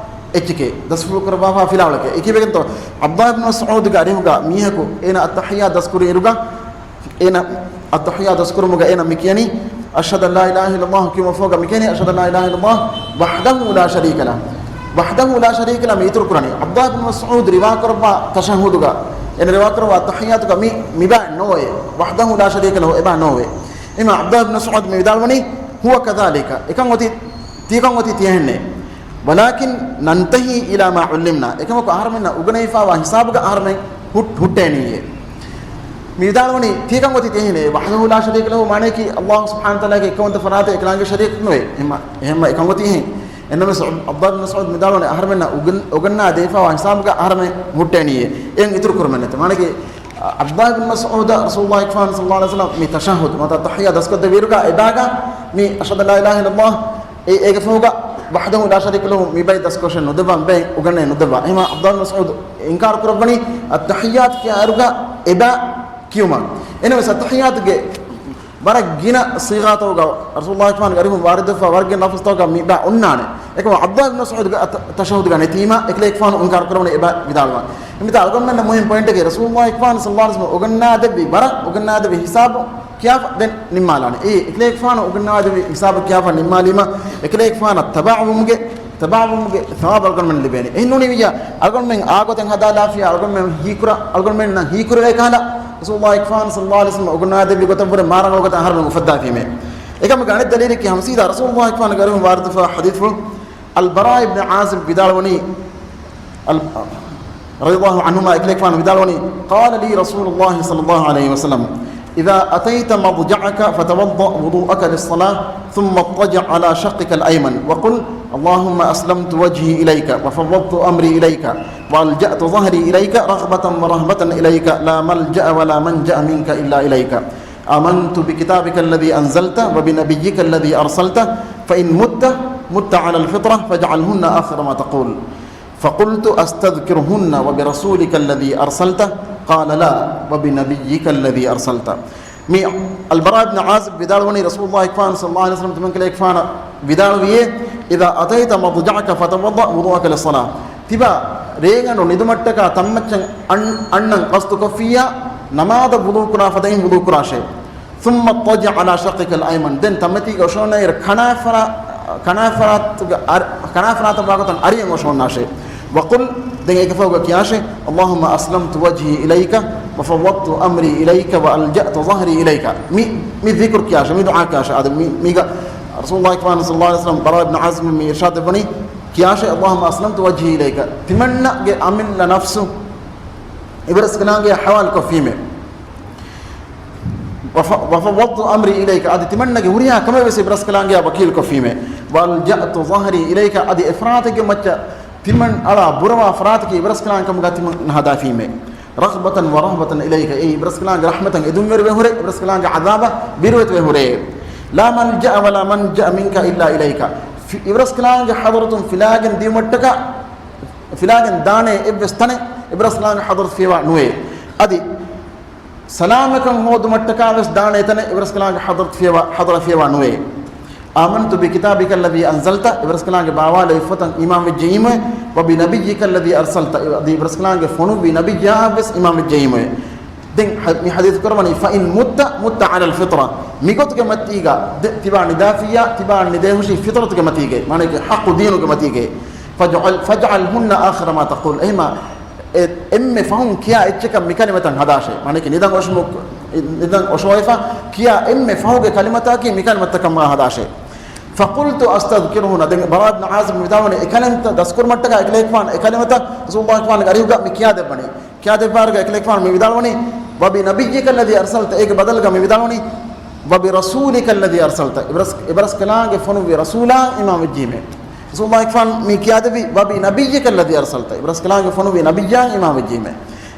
އެއްޗެކޭ. ދަސްފުޅު ކުރައްވާފަ ފިލާވަޅެކޭ. އެކިވެގެންތޯ، ޢަބްދުﷲ ބިން މަސްޢޫދުގެ އަރިހުގަ މީހަކު އޭނަ އައްތަޙިއްޔާ ދަސްކުރި އިރުގަ، އޭނަ އައްތަޙިއްޔާ ދަސްކުރުމުގަ އޭނަ މި ކިޔަނީ، أشهد أن لا إله إلا الله ކިޔުމަށްފަހުގަ މި ކިޔަނީ، أشهد أن لا إله إلا الله وحده لا شريك له. وحده لا شريك له މި އިތުރު ކުރަނީ. ޢަބްދުﷲ ބިން މަސްޢޫދު ރިވާކުރައްވާ ތަޝައްހުދުގަ، އޭނަ ރިވާކުރައްވާ އައްތަޙިއްޔާތުގަ މި، މި ބާ ނޯވޭ. وحده لا شريك له އެބާ ނޯވޭ. އެމަ ޢަބްދުﷲ ބިން މަސްޢޫދު މި ވިދާޅުވަނީ، هو كذلك، އެކަން އޮތީ، ތިޔަކަން އޮތީ ތިޔަހެންނޭ. ولكن ننتهي إلى ما علمنا، އެކަމަކު އަހަރެމެންނަށް އުގަނެވިފާވާ ހިސާބުގަ އަހަރެމެން ހުއް-، ހުއްޓޭނީއޭ. މި ވިދާޅުވަނީ ތިޔަކަން އޮތީ ތިޔަހެންނޭ. وحده لا شريك له މާނައަކީ ﷲ سبحانه وتعالى ގެ އެއްކަމަށް ފަރާތެއް އެކަލާނގެ ޝަރީކެއް ނުވޭ. އެހެންމަ، އެހެންމަ އެކަން އޮތީ އެހެން. އެންނަމެސް ޢަބްދުﷲ ބިން މަސްޢޫދު މިދާޅުވަނީ އަހަރެމެންނަށް އުގަން-، އުގަންނާ ދެވިފާވާ ހިސާބުގަ އަހަރެމެން ހުއްޓޭނީއޭ. އެއަށް އިތުރު ކުރުމެއް ނެތެ. މާނައަކީ ޢަބްދުﷲ ބިން މަސްޢޫދަށް ރަސޫލުﷲ ފާން ޞައްލަﷲ ޢަލައިހި ވަސައްލަމް މި ތަޝައްހުދު ނުވަތަ ތަޙިއްޔާ ދަސްކޮށްދެއްވިއިރުގަ އެބާގަ މި أشهد أن لا إله إلا الله އެ-، އޭގެ ފަހުގަ وحده لا شريك له މި ބައި ދަސްކޮށެއް ނުދެއްވާ، މި ބައި އުގަންނައެއް ނުދެއްވާ. އެހެންމާ ޢަބްދުﷲ ބިން މަސްޢޫދު އިންކާރު ކުރައްވަނީ އައްތަޙިއްޔާތު ކިޔާއިރުގަ އެބާ ކިޔުމަށް. އެންނަމެސް އައްތަޙިއްޔާތުގެ ވަރަށް ގިނަ ޞީޣާތަކުގަ ރަސޫލުﷲ ފާންގެ އަރިހުން ވާރިދުވެފަ ވަރަށް ގިނަ ލަފުޒުތަކުގަ މި އެބާ އޮންނާނެ. އެކަމަކު ޢަބްދުﷲ ބިން މަސްޢޫދުގެ އަތަ-، ތަޝައްހުދުގަ ނެތީމަ އެކަލޭގެފާނު އިންކާރު ކުރައްވަނީ އެބާ ވިދާޅުވާ. މިތާ އަޅުގަނޑުމެންނަށް މުހިންމު ޕޮއިންޓެކޭ، ރަސޫލުﷲ ފާން ޞައްލަﷲ ޢަލައިހި ވަސައްލަމް އުގަންނާދެއްވި ވަރަށް އުގަންނާދެއްވި ހިސާބު ކިޔާފަ ދެން ނިންމާލާނެ. އެއީ އެކަލޭގެފާނު އުގަންނާދެއްވި ހިސާބު ކިޔާފަ ނިންމާލީމަ އެކަލޭގެފާނަށް ތަބާވުމުގެ، ތަބާވުމުގެ ސަވާބު އަޅުގަނޑުމެން ލިބޭނެ. އެހެން ނޫނީ ވިއްޔާ އަޅުގަނޑުމެން އާގޮތެއް ހަދާލާފިޔާ އަޅުގަނޑުމެން ހީކުރާ، އަޅުގަނޑުމެންނަށް ހީކުރެވޭ ކަހަލަ ރަސޫލުﷲ ފާން ޞައްލަﷲ ޢަލައިހި ވަސައްލަމް އުގަންނާދެއްވި ގޮތަށްވުރެ މާރަނގަޅު ގޮތަށް އަހަރުމެން އުފައްދާފީމޭ. އެކަމަކު އަނެއް ދަލީލެއް ކީ ހަމަ ސީދާ ރަސޫލުﷲ ފާންގެ އަރިހުން ވާރިދުވެފާ ޙަދީޘްފުޅު އަލްބަރާ އިބްނު ޢާޒިބް ވިދާޅުވަނީ، އަލް-، ރަޟިޔަﷲ ޢަންހުމާ އެކަލޭގެފާނު ވިދާޅުވަނީ، قال لي رسول الله صلى الله عليه وسلم، إذا أتيت مضجعك فتوضأ وضوءك للصلاة، ثم اضطجع على شقك الأيمن، وقل، اللهم أسلمت وجهي إليك، وفوضت أمري إليك، وألجأت ظهري إليك، رغبة ورهبة إليك، لا ملجأ ولا منجأ منك إلا إليك. آمنت بكتابك الذي أنزلت وبنبيك الذي أرسلت، فإن مت، مت على الفطرة، فاجعلهن آخر ما تقول. فقلت، أستذكرهن وبرسولك الذي أرسلت؟ قال، لا، وبنبيك الذي أرسلت. މި އަލްބަރާ އިބްނު ޢާޒިބް ވިދާޅުވަނީ، ރަސޫލުﷲ ފާން ޞައްލަﷲ ޢަލައިހި ވަސައްލަމް ތިމަންކަލޭގެފާނަށް ވިދާޅުވިއޭ، إذا أتيت مضجعك فتوضأ وضوءك للصلاة. ތިބާ ރޭގަނޑު ނިދުމަށްޓަކާ ތަންމައްޗަށް އަން-، އަންނަން ޤަޞްދުކޮށްފިއްޔާ، ނަމާދަށް ވުޟޫ ކުރާ ފަދައިން ވުޟޫ ކުރާށޭ. ثم اضطجع على شقك الأيمن. ދެން ތަންމަތީގަ އޮށޯންނައިރު ކަނާފަރާ-، ކަނާފަރާތުގެ އަރި-، ކަނާފަރާތަށް ވާގޮތަށް އަރިއަށް އޮށޯންނާށޭ. وقل، ދެން އޭގެ ފަހުގަ ކިޔާށޭ، اللهم أسلمت وجهي إليك وفوضت أمري إليك وألجأت ظهري إليك. މި، މި ޛިކުރު ކިޔާށޭ، މި ދުޢާ ކިޔާށޭ. އާދެ، މި، މީގަ ރަސޫލުﷲ ފާން ޞައްލަﷲ ޢަލައިހި ވަސައްލަމް ބަރާ އިބްނު ޢާޒިބް މި އިރްޝާދު ދެއްވަނީ، ކިޔާށޭ، اللهم أسلمت وجهي إليك. ތިމަންނަގެ އަމިއްލަ ނަފްސު އިބްރަސްކަލާނގެ ޙަވާލު ކޮށްފީމޭ. وف-، وفوضت أمري إليك، އަދި ތިމަންނަގެ ހުރިހާ ކަމެއް ވެސް އިބްރަސްކަލާނގެއާ ވަކީލު ކޮށްފީމޭ. وألجأت ظهري إليك، އަދި އެފަރާތެއްގެ މައްޗަށް ތިމަން އަޅާ ބުރަވާ ފަރާތަކީ އިބްރަސްކަލާނގެ ކަމުގަ ތިމަން ހަދާފީމޭ. رغبة ورهبة إليك، އެއީ އިބްރަސްކަލާނގެ ރަޙްމަތަށް އެދުންވެރިވެ ހުރޭ، އިބްރަސްކަލާނގެ ޢަޛާބަށް ބިރުވެތިވެ ހުރޭ. لا ملجأ ولا منجأ منك إلا إليك. ފި-، އިބްރަސްކަލާނގެ ޙަޟްރަތުން ފިލާގެން ދިޔުމަށްޓަކާ، ފިލާގެން ދާނެ އެއްވެސް ތަނެއް އިބްރަސްކަލާނގެ ޙަޟްރަތު ފިޔަވާ ނުވޭ. އަދި ސަލާމަތްކަން ހޯދުމަށްޓަކާ ވެސް ދާނެ ތަނެއް އިބްރަސްކަލާނގެ ޙަޟްރަތު ފިޔަވާ، ޙަޟްރަ ފިޔަވާ ނުވޭ. آمنت بكتابك الذي أنزلت، އިބްރަސްކަލާނގެ ބާވާލެއްވި ފޮތަށް އީމާން ވެއްޖެއީމުވެ، وبنبيك الذي أرسلت، އަދި އިބްރަސްކަލާނގެ ފޮނުއްވި ނަބިއްޔާއަށް ވެސް އީމާން ވެއްޖެއީމުވެ. ދެން ހަ-، މި ޙަދީޘް ކުރައްވަނީ، فإن مت، مت على الفطرة، މިގޮތުގެ މަތީގަ ދެ-، ތިބާ ނިދާފިއްޔާ، ތިބާ ނިދޭހުށީ ފިޠުރަތުގެ މަތީގައި، މާނައަކީ ޙައްޤު ދީނުގެ މަތީގައި. فاجعل، فاجعلهن آخر ما تقول. އެހެމާ، އެ-، އެންމެ ފަހުން ކިޔާ އެއްޗަކަށް މި ކަލިމަތައް ހަދާށޭ. މާނައަކީ ނިދަން އޮށުމު-، ނިދަން އޮށޯވެފަ ކިޔާ އެންމެ ފަހުގެ ކަލިމަތަކީ މި ކަލިމަތަކަށް މާ ހަދާށޭ. فقلت أستذكرهن، ދެން ބަރާ އިބްނު ޢާޒިބް ވިދާޅުވަނީ، އެ ކަލިމަތައް ދަސްކުރުމަށްޓަކާ އެކަލޭގެފާނު އެ ކަލިމަތައް ރަސޫލުﷲ ފާންގެ އަރިހުގަ މި ކިޔާދެއްވަނީ. ކިޔާދެއްވާއިރުގަ އެކަލޭގެފާނު މި ވިދާޅުވަނީ، وبنبيك الذي أرسلت، އޭގެ ބަދަލުގަ މި ވިދާޅުވަނީ، وبرسولك الذي أرسلت، އިބްރަސް-، އިބްރަސްކަލާނގެ ފޮނުއްވި ރަސޫލާއަށް އީމާން ވެއްޖީމޭ. ރަސޫލުﷲ ފާން މި ކިޔާދެއްވީ، وبنبيك الذي أرسلت، އިބްރަސްކަލާނގެ ފޮނުއްވި ނަބިއްޔާއަށް އީމާން ވެއްޖީމޭ.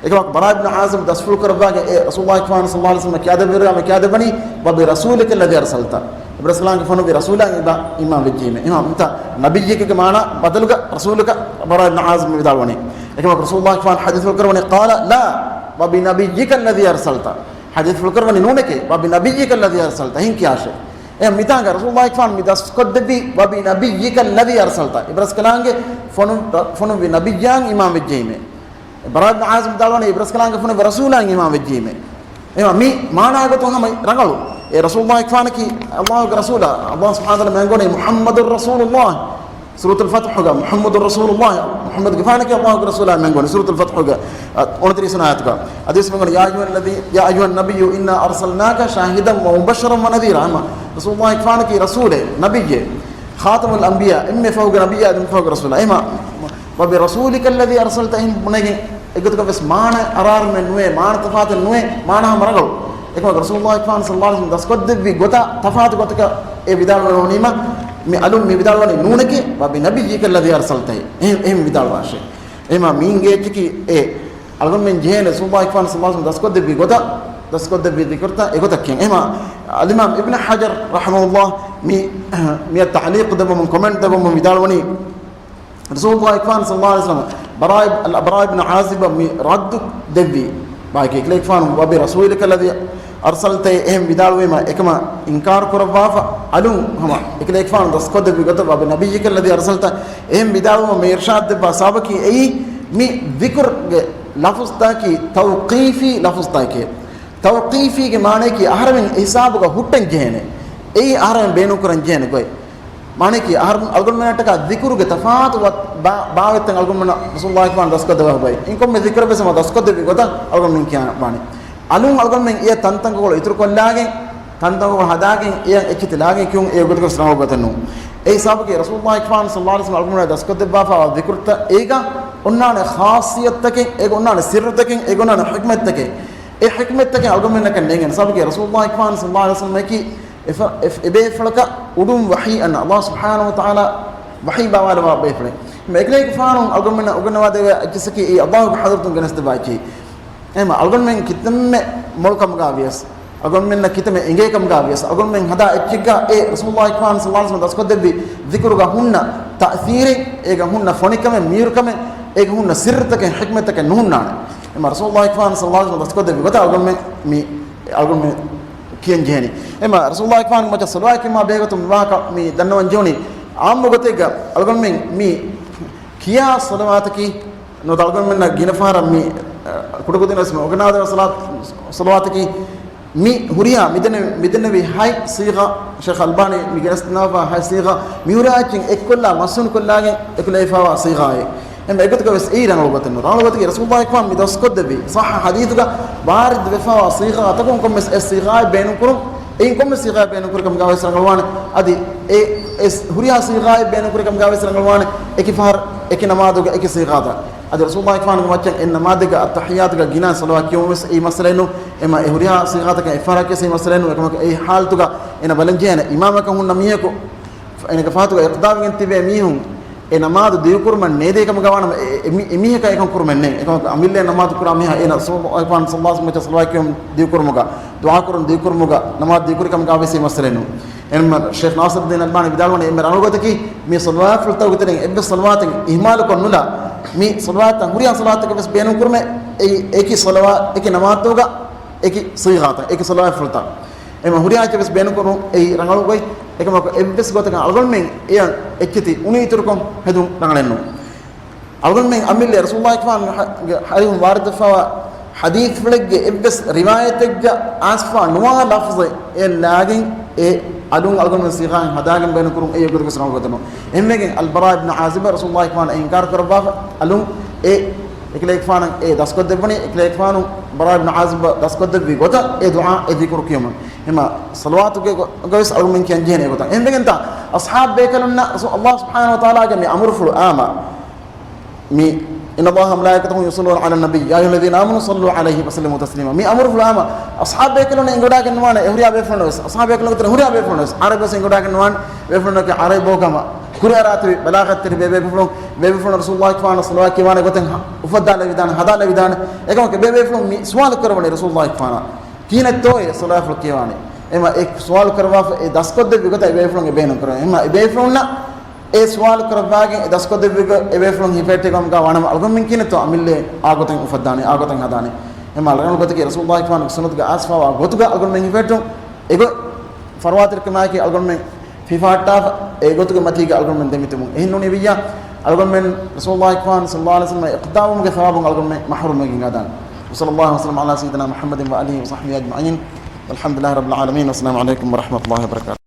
އެކަމަކު ބަރާ އިބްނު ޢާޒިބް ދަސްފުޅު ކުރައްވާގެ އެ ރަސޫލުﷲ ފާން ޞައްލަﷲ ޢަލައިހި ވަސައްލަމަށް ކިޔާދެއްވިއިރު މި ކިޔާދެއްވަނީ، وبرسولك الذي أرسلت، އިބްރަސްކަލާނގެ ފޮނުއްވި ރަސޫލާއަށް އީމާން ވެއްޖީމޭ. އެހެން މިތާ ނަބިއްޔެކޭގެ މާނަ ބަދަލުގަ ރަސޫލަކަށް ބަރާ އިބްނު ޢާޒިބް މި ވިދާޅުވަނީ. އެކަމަކު ރަސޫލުﷲ ފާން ޙަދީޘްފުޅު ކުރައްވަނީ، قال لا، وبنبيك الذي أرسلت. ޙަދީޘްފުޅު ކުރައްވަނީ ނޫނެކޭ، وبنبيك الذي أرسلت، އެހެން ކިޔާށޭ. އެ މިތާނގަ ރަސޫލުﷲ ފާން މި ދަސްކޮށްދެއްވީ، وبنبيك الذي أرسلت، އިބްރަސްކަލާނގެ ފޮނު-، ފޮނުއްވި ނަބިއްޔާއަށް އީމާން ވެއްޖެއީމޭ. ބަރާ އިބްނު ޢާޒިބް ވިދާޅުވަނީ، އިބްރަސްކަލާނގެ ފޮނުއްވި ރަސޫލާއަށް އީމާން ވެއްޖެއީމޭ. އެހެން މި މާނާގޮތުން ހަމަ ރަނގަޅު. އެ ރަސޫލުﷲ ފާނަކީ ﷲގެ ރަސޫލާ، ﷲ ސުބްޙާނަހޫ ވަތަޢާލާ މި އަންގަވަނީ محمد رسول الله. ސޫރަތުލް ފަތްޙުގަ މުޙައްމަދު ރަސޫލުﷲ، މުޙައްމަދުގެފާނަކީ ﷲގެ ރަސޫލާ މެންގުން. ސޫރަތުލް ފަތްޙުގަ، އަ، އުނަތިރީސް ވަނަ އާޔަތުގަ އަދިވެސް މެންގުން، "يا أيها الذي، يا أيها النبي إنا أرسلناك شاهدا ومبشرا ونذيرا." އެމަ ރަސޫލުﷲގެފާނަކީ ރަސޫލެއް، ނަބިއްޔެއް، خاتم الأنبياء، އެންމެ ފަހުގެ ނަބިއްޔާ، އެންމެ ފަހުގެ ރަސޫލާ. އެމަ، "وبرسولك الذي أرسلت" އެހެން ބުނެގެން އެގޮތަކަށް ވެސް މާނަ އަރާރުމެއް ނުވޭ، މާނަ ތަފާތެއް ނުވޭ، މާނަ ހަމަ ރަނގަޅު. އެކަމަކު ރަސޫލުﷲގެފާނު ޞައްލަﷲ ޢަލައިހި ވަސައްލަމަ ދަސްކޮށްދެއްވި ގޮތަށް ތަފާތު ގޮތަކަށް އެ ވިދާޅުވެވުނީމަ، މި އަލުން މި ވިދާޅުވަނީ ނޫނެކޭ، "وبنبيك الذي أرسلت" އެހެން، އެހެން ވިދާޅުވާށޭ. އެހެމާ މީންގޭ އެއްޗަކީ އެ އަޅުގަނޑުމެން ޖެހޭނެ ރަސޫލުﷲގެފާނު ޞައްލަﷲ ޢަލައިހި ވަސައްލަމަ ދަސްކޮށްދެއްވި ގޮތަށް، ދަސްކޮށްދެއްވި ޛިކުރުތައް އެގޮތަށް ކިޔަން. އެހެމާ އަލްއިމާމް އިބްނު ޙަޖަރު ރަޙިމަހުﷲ މި، މިއަށް ތަޢުލީޤު ދެއްވަމުން، ކޮމެންޓް ދެއްވަމުން ވިދާޅުވަނީ، ރަސޫލުﷲގެފާނު ޞައްލަﷲ ޢަލައިހި ވަސައްލަމަ ބަރާ އިބް، އަލް ބަރާ އިބްނު ޢާޒިބަށް މި ރައްދު ދެއްވީ. ބާކީ އެކަލޭގެފާނު "وبرسولك الذي أرسلت" އެހެން ވިދާޅުވީމަ، އެކަމަށް އިންކާރު ކުރައްވާފަ، އަލުން ހަމަ އެކަލޭގެފާނު ދަސްކޮށްދެއްވި ގޮތަށް "وبنبيك الذي أرسلت" އެހެން ވިދާޅުވުމަށް މި އިރްޝާދު ދެއްވާ ސަބަބަކީ އެއީ، މި ޛިކުރުގެ ލަފުޒުތަކީ ތައުޤީފީ ލަފުޒުތަކެއް. ތައުޤީފީގެ މާނަޔަކީ އަހަރެމެން އެހިސާބުގަ ހުއްޓަން ޖެހޭނެ. އެއީ އަހަރެމެން ބޭނުންކުރަން ޖެހޭނެ ގޮތް. މާނައަކީ، އަހަރު އަޅުގަނޑުމެންނަށްޓަކާ ޛިކުރުގެ ތަފާތު ވަ-، ބާ-، ބާވަތްތައް އަޅުގަނޑުމެންނަށް ރަސޫލުﷲގެފާނު ދަސްކޮށްދެއްވާފައި. އިން ކޮންމެ ޛިކުރެއް ވެސް ހަމަ ދަސްކޮށްދެއްވި ގޮތަށް އަޅުގަނޑުމެން ކިޔާ ވާނެ. އަލުން އަޅުގަނޑުމެން އެ ތަންތަންކޮޅު އިތުރުކޮށްލާގެން، ތަންތަންކޮޅު ހަދާގެން، އެ އެއްޗިތި ލާގެން ކިޔުން އެ ގޮތަކަށް ރަނގަޅު ގޮތެއް ނޫން. އެ ހިސާބުގައި ރަސޫލުﷲގެފާނު ޞައްލަﷲ ޢަލައިހި ވަސައްލަމަ އަޅުގަނޑުމެންނަށް ދަސްކޮށްދެއްވާފައިވާ ޛިކުރުތައް އޭގަ އޮންނާނެ ޚާއްޞިއްޔަތުތަކެއް، އޭގަ އޮންނާނެ ސިއްރުތަކެއް، އޭގަ އޮންނާނެ ޙިކްމަތްތަކެއް އަޅުގަނޑުމެންނަކަށް ނޭނގެން. ސަބަބަކީ ރަސޫލުﷲގެފާނު ޞައްލަﷲ ޢަލައިހި ވަސައްލަމައަކީ އެފަ-، އެ-، އެބޭފުޅަކަށް އުޑުން ވަޙީ އަންނަ، ﷲ ސުބްޙާނަހޫ ވަތަޢާލާ ވަޙީ ބާވާލައްވާ ބޭފުޅެއް. އެކަލޭގެފާނު އަޅުގަނޑުމެންނަށް އުނގަންނަވާދެއްވި އެއްޗިއްސަކީ އެއީ ﷲގެ ޙަޟްރަތުން ގެނެސްދެއްވާ އެއްޗެއް. އެހެންވީމަ އަޅުގަނޑުމެން ކިތަންމެ މޮޅު ކަމުގަ ވިޔަސް، އަޅުގަނޑުމެންނަށް ކިތަންމެ އެނގޭ ކަމުގަ ވިޔަސް، އަޅުގަނޑުމެން ހަދާ އެއްޗެއްގަ އެ ރަސޫލުﷲގެފާނު ޞައްލަﷲ ޢަލައިހި ވަސައްލަމަ ދަސްކޮށްދެއްވި ޛިކުރުގަ ހުންނަ ތައުޘީރެއް، އޭގަ ހުންނަ ފޮނިކަމެއް، މީރުކަމެއް، އޭގަ ހުންނަ ސިއްރުތަކެއް، ޙިކްމަތްތަކެއް ނުހުންނާނެ. އެހެންވީމަ ރަސޫލުﷲގެފާނު ޞައްލަﷲ ޢަލައިހި ވަސައްލަމަ ދަސްކޮށްދެއްވި ގޮތަށް އަޅުގަނޑުމެން މި، އަޅުގަނޑުމެން ކިޔަން ޖެހެނީ. އެހެންވީމަ ރަސޫލުﷲގެފާނުގެ މައްޗަށް ޞަލަވާތް ކިޔުމާ ބެހޭގޮތުން މި ވާހަކަ މި ދަންނަވަން ޖެހުނީ. ޢާއްމު ގޮތެއްގަ އަޅުގަނޑުމެން މި ކިޔާ ޞަލަވާތަކީ ނުވަތަ އަޅުގަނޑުމެންނަށް ގިނަ ފަހަރަށް މި، އަ، ކުޑަކުދިން ވެސް މި އުނގަންނަވާދެވޭ ޞަލާ-، ޞަލަވާތަކީ މި ހުރިހާ މި ދެންނެވި، މި ދެންނެވި ހަތް ޞީޣާ، ޝޭޚް އަލްބާނީ މި ގެނެސްދެންނަވާ ހަތް ޞީޣާ، މި ހުރިހާ އެއްޗެއް އެއްކޮށްލާ މަސްނޫނުކޮށްލާގެން އެކުލެވިފައިވާ ޞީޣާއެއް. އެހެންވީމަ އެގޮތުގަ ވެސް އެއީ ރަނގަޅު ގޮތެއް ނޫން. ރަނގަޅު ގޮތަކީ ރަސޫލުﷲގެފާނު މި ދަސްކޮށްދެއްވި ޞައްޙަ ޙަދީޘުގަ ވާރިދު ވެފައިވާ ޞީޣާ އަތަކުން ކޮންމެސް އެއް ޞީޣާއެއް ބޭނުންކުރުން، އެއީ ކޮންމެސް ޞީޣާއެއް ބޭނުންކުރި ކަމުގަ ވެސް ރަނގަޅުވާނެ. އަދި އެ، އެ ހުރިހާ ޞީޣާއެއް ބޭނުންކުރި ކަމުގަ ވެސް ރަނގަޅުވާނެ. އެކި ފަހަރު، އެކި ނަމާދުގަ، އެކި ޞީޣާތައް. އަދި ރަސޫލުﷲގެފާނުގެ މައްޗަށް އެއް ނަމާދެއްގަ އައްތަޙިއްޔާތުގަ ގިނަ ޞަލަވާތް ކިޔުން ވެސް އެއީ މައްސަލައެއް ނޫން. އެހެންވީމަ އެ ހުރިހާ ޞީޣާތަކަށް އެއްފަހަރާ ކިޔަސް އެއީ މައްސަލައެއް ނޫން. އެކަމަކު އެ ޙާލަތުގަ އޭނަ ބަލަންޖެހޭނެ އިމާމަކަށް ހުންނަ މީހަކު، އޭނަގެ ފަހަތުގަ އިޤްތިދާވެގެން ތިބޭ މީހުން އެ ނަމާދު ދިގުކުރުމަށް ނޭދޭ ކަމުގަ ވާނަމަ، އެ، އެ މީ-، އެ މީހަކަށް އެކަން ކުރުމެއް ނެތް. އެކަމަކު އަމިއްލައަށް ނަމާދު ކުރާ މީހާ އޭނަ ރަސޫލުﷲގެފާނު ޞައްލަﷲ ޢަލައިހި ވަސައްލަމަ މައްޗަށް ޞަލަވާތް ކިޔަމުން ދިގުކުރުމުގަ، ދުޢާ ކުރަމުން ދިގުކުރުމުގަ، ނަމާދު ދިގުކުރި ކަމުގަ ވެސް އެއީ މައްސަލައެއް ނޫން. އެހެންވީމަ ޝޭޚް ނާޞިރުއްދީން އަލްބާނީ ވިދާޅުވަނީ އެންމެ ރަނގަޅު ގޮތަކީ މި ޞަލަވާތްފުޅުތަކުގެ ތެރެއިން އެއްވެސް ޞަލަވާތެއް އިހްމާލުކޮށް ނުލާ، މި ޞަލަވާތްތައް ހުރިހާ ޞަލަވާތަކަށް ވެސް ބޭނުންކުރުމެ، އެއީ އެކި ޞަލަވާ-، އެކި ނަމާދުގަ އެކި ޞީޣާތައް، އެކި ޞަލަވާތްފުޅުތައް. އެހެންވީމަ ހުރިހާ އެއްޗެއް ވެސް ބޭނުންކުރުން އެއީ ރަނގަޅު ގޮތް. އެކަމަކު އެއްވެސް ގޮތަކަށް އަޅުގަނޑުމެން އެއަށް އެއްޗިތި އުނި އިތުރުކޮށް ހެދުން ރަނގަޅެއް ނޫން. އަޅުގަނޑުމެން އަމިއްލަ ރަސޫލުﷲގެފާނުގެ ޙަ-، ގެ ޙަދީޘުން ވާރިދުވެފައިވާ ޙަދީޘްފުޅެއްގެ އެއްވެސް ރިވާޔަތެއްގަ އައިސްފަ ނުވާ ލަފްޒެއް އެއަށް ލާގެން އެ އަލުން އަޅުގަނޑުމެން ޞީޣާއެއް ހަދާގެން ބޭނުންކުރުން އެއީ އެގޮތަކަށް ވެސް ރަނގަޅު ގޮތެއް ނޫން. އެހެންވެގެން އަލްބަރާ އިބްނު ޢާޒިބަށް ރަސޫލުﷲގެފާނަށް އެ އިންކާރު ކުރައްވާފަ އަލުން އެ އެކަލޭގެފާނަށް އެ ދަސްކޮށްދެއްވަނީ، އެކަލޭގެފާނު ބަރާ އިބްނު ޢާޒިބަށް ދަސްކޮށްދެއްވި ގޮތަށް އެ ދުޢާ، އެ ޛިކުރު ކިޔުމަށް. އެހެންވީމަ ޞަލަވާތުގެ ގޮ-، ގަ ވެސް އަޅުގަނޑުމެން ކިޔަން ޖެހޭނެ އެގޮތަށް. އެހެންވެގެންތާ އަޞްޙާބު ބޭކަލުންނަށް ރަސޫ-، ﷲ ސުބްޙާނަހޫ ވަތަޢާލާގެ މި އަމުރުފުޅު އާމަ، މި، "إن الله وملائكته يصلون على النبي، يا أيها الذين آمنوا صلوا عليه وسلموا تسليما." މި އަމުރުފުޅު އާމަ، އަޞްޙާބު ބޭކަލުންނަށް އެނގިވަޑައިގަންނަވާނެ، އެ ހުރިހާ ބޭފުޅުންނަށް ވެސް، އަޞްޙާބު ބޭކަލުންގެ ތެރެ ހުރިހާ ބޭފުޅުންނަށް ވެސް، ޢަރަބުން ވެސް އެނގިވަޑައިގަންނަވާނެ، ބޭފުޅުންނަކީ ޢަރަބި ބޯކަމަށް ކުރިއަރާތިބި ބަލާޣަތްތެރި ބޭބޭފުޅުން، ބޭބޭފުޅުން ރަސޫލުﷲގެފާނަށް ޞަލަވާތް ކިޔަވާނެ ގޮތެއް ހަ-، އުފައްދާލެވިދާނެ، ހަދާލެވިދާނެ. އެކަމަކު ބޭބޭފުޅުން މި ސުވާލު ކުރައްވަނީ ރަސޫލުﷲގެފާނަށް، ކިހިނެއްތޯއޭ ޞަލަވާތްފުޅު ކިޔަވާނީ؟ އެހެންވީމަ އެ ސުވާލު ކުރައްވާފަ އެ ދަސްކޮށްދެއްވި ގޮތަށް އެ ބޭފުޅުން އެ ބޭނުން ކުރައްވާ. އެހެންވީމަ އެ ބޭފުޅުންނަށް އެ ސުވާލު ކުރައްވާގެން އެ ދަސްކޮށްދެއްވި ގޮތް އެ ބޭފުޅުން ހިފެހެއްޓި ކަމުގަ ވާނަމަ އަޅުގަނޑުމެން ކިހިނެއްތޯ އަމިއްލައަށް އާ ގޮތެއް އުފައްދާނީ، އާ ގޮތެއް ހަދާނީ؟ އެހެންވީމަ ރަނގަޅު ގޮތަކީ ރަސޫލުﷲގެފާނުގެ ސުންނަތުގަ އައިސްފައިވާ ގޮތުގަ އަޅުގަނޑުމެން ހިފެހެއްޓުން. އެގޮތް ފަރުވާތެރިކަމާއެކީ އަޅުގަނޑުމެން ހިފަހައްޓާފަ އެގޮތުގެ މަތީގަ އަޅުގަނޑުމެން ދެމިތިބުން. އެހެންނޫނީ ވިއްޔާ އަޅުގަނޑުމެން ރަސޫލުﷲގެފާނު ޞައްލަﷲު ޢަލައިހި ވަސައްލަމަ އިޤްތިދާވުމުގެ ޘަވާބުން އަޅުގަނޑުމެން މަޙްރޫމްވެގެން ގާދާނެ. وصلى الله وسلم على سيدنا محمد وآله وصحبه أجمعين. والحمد لله رب العالمين. والسلام عليكم ورحمة الله وبركاته.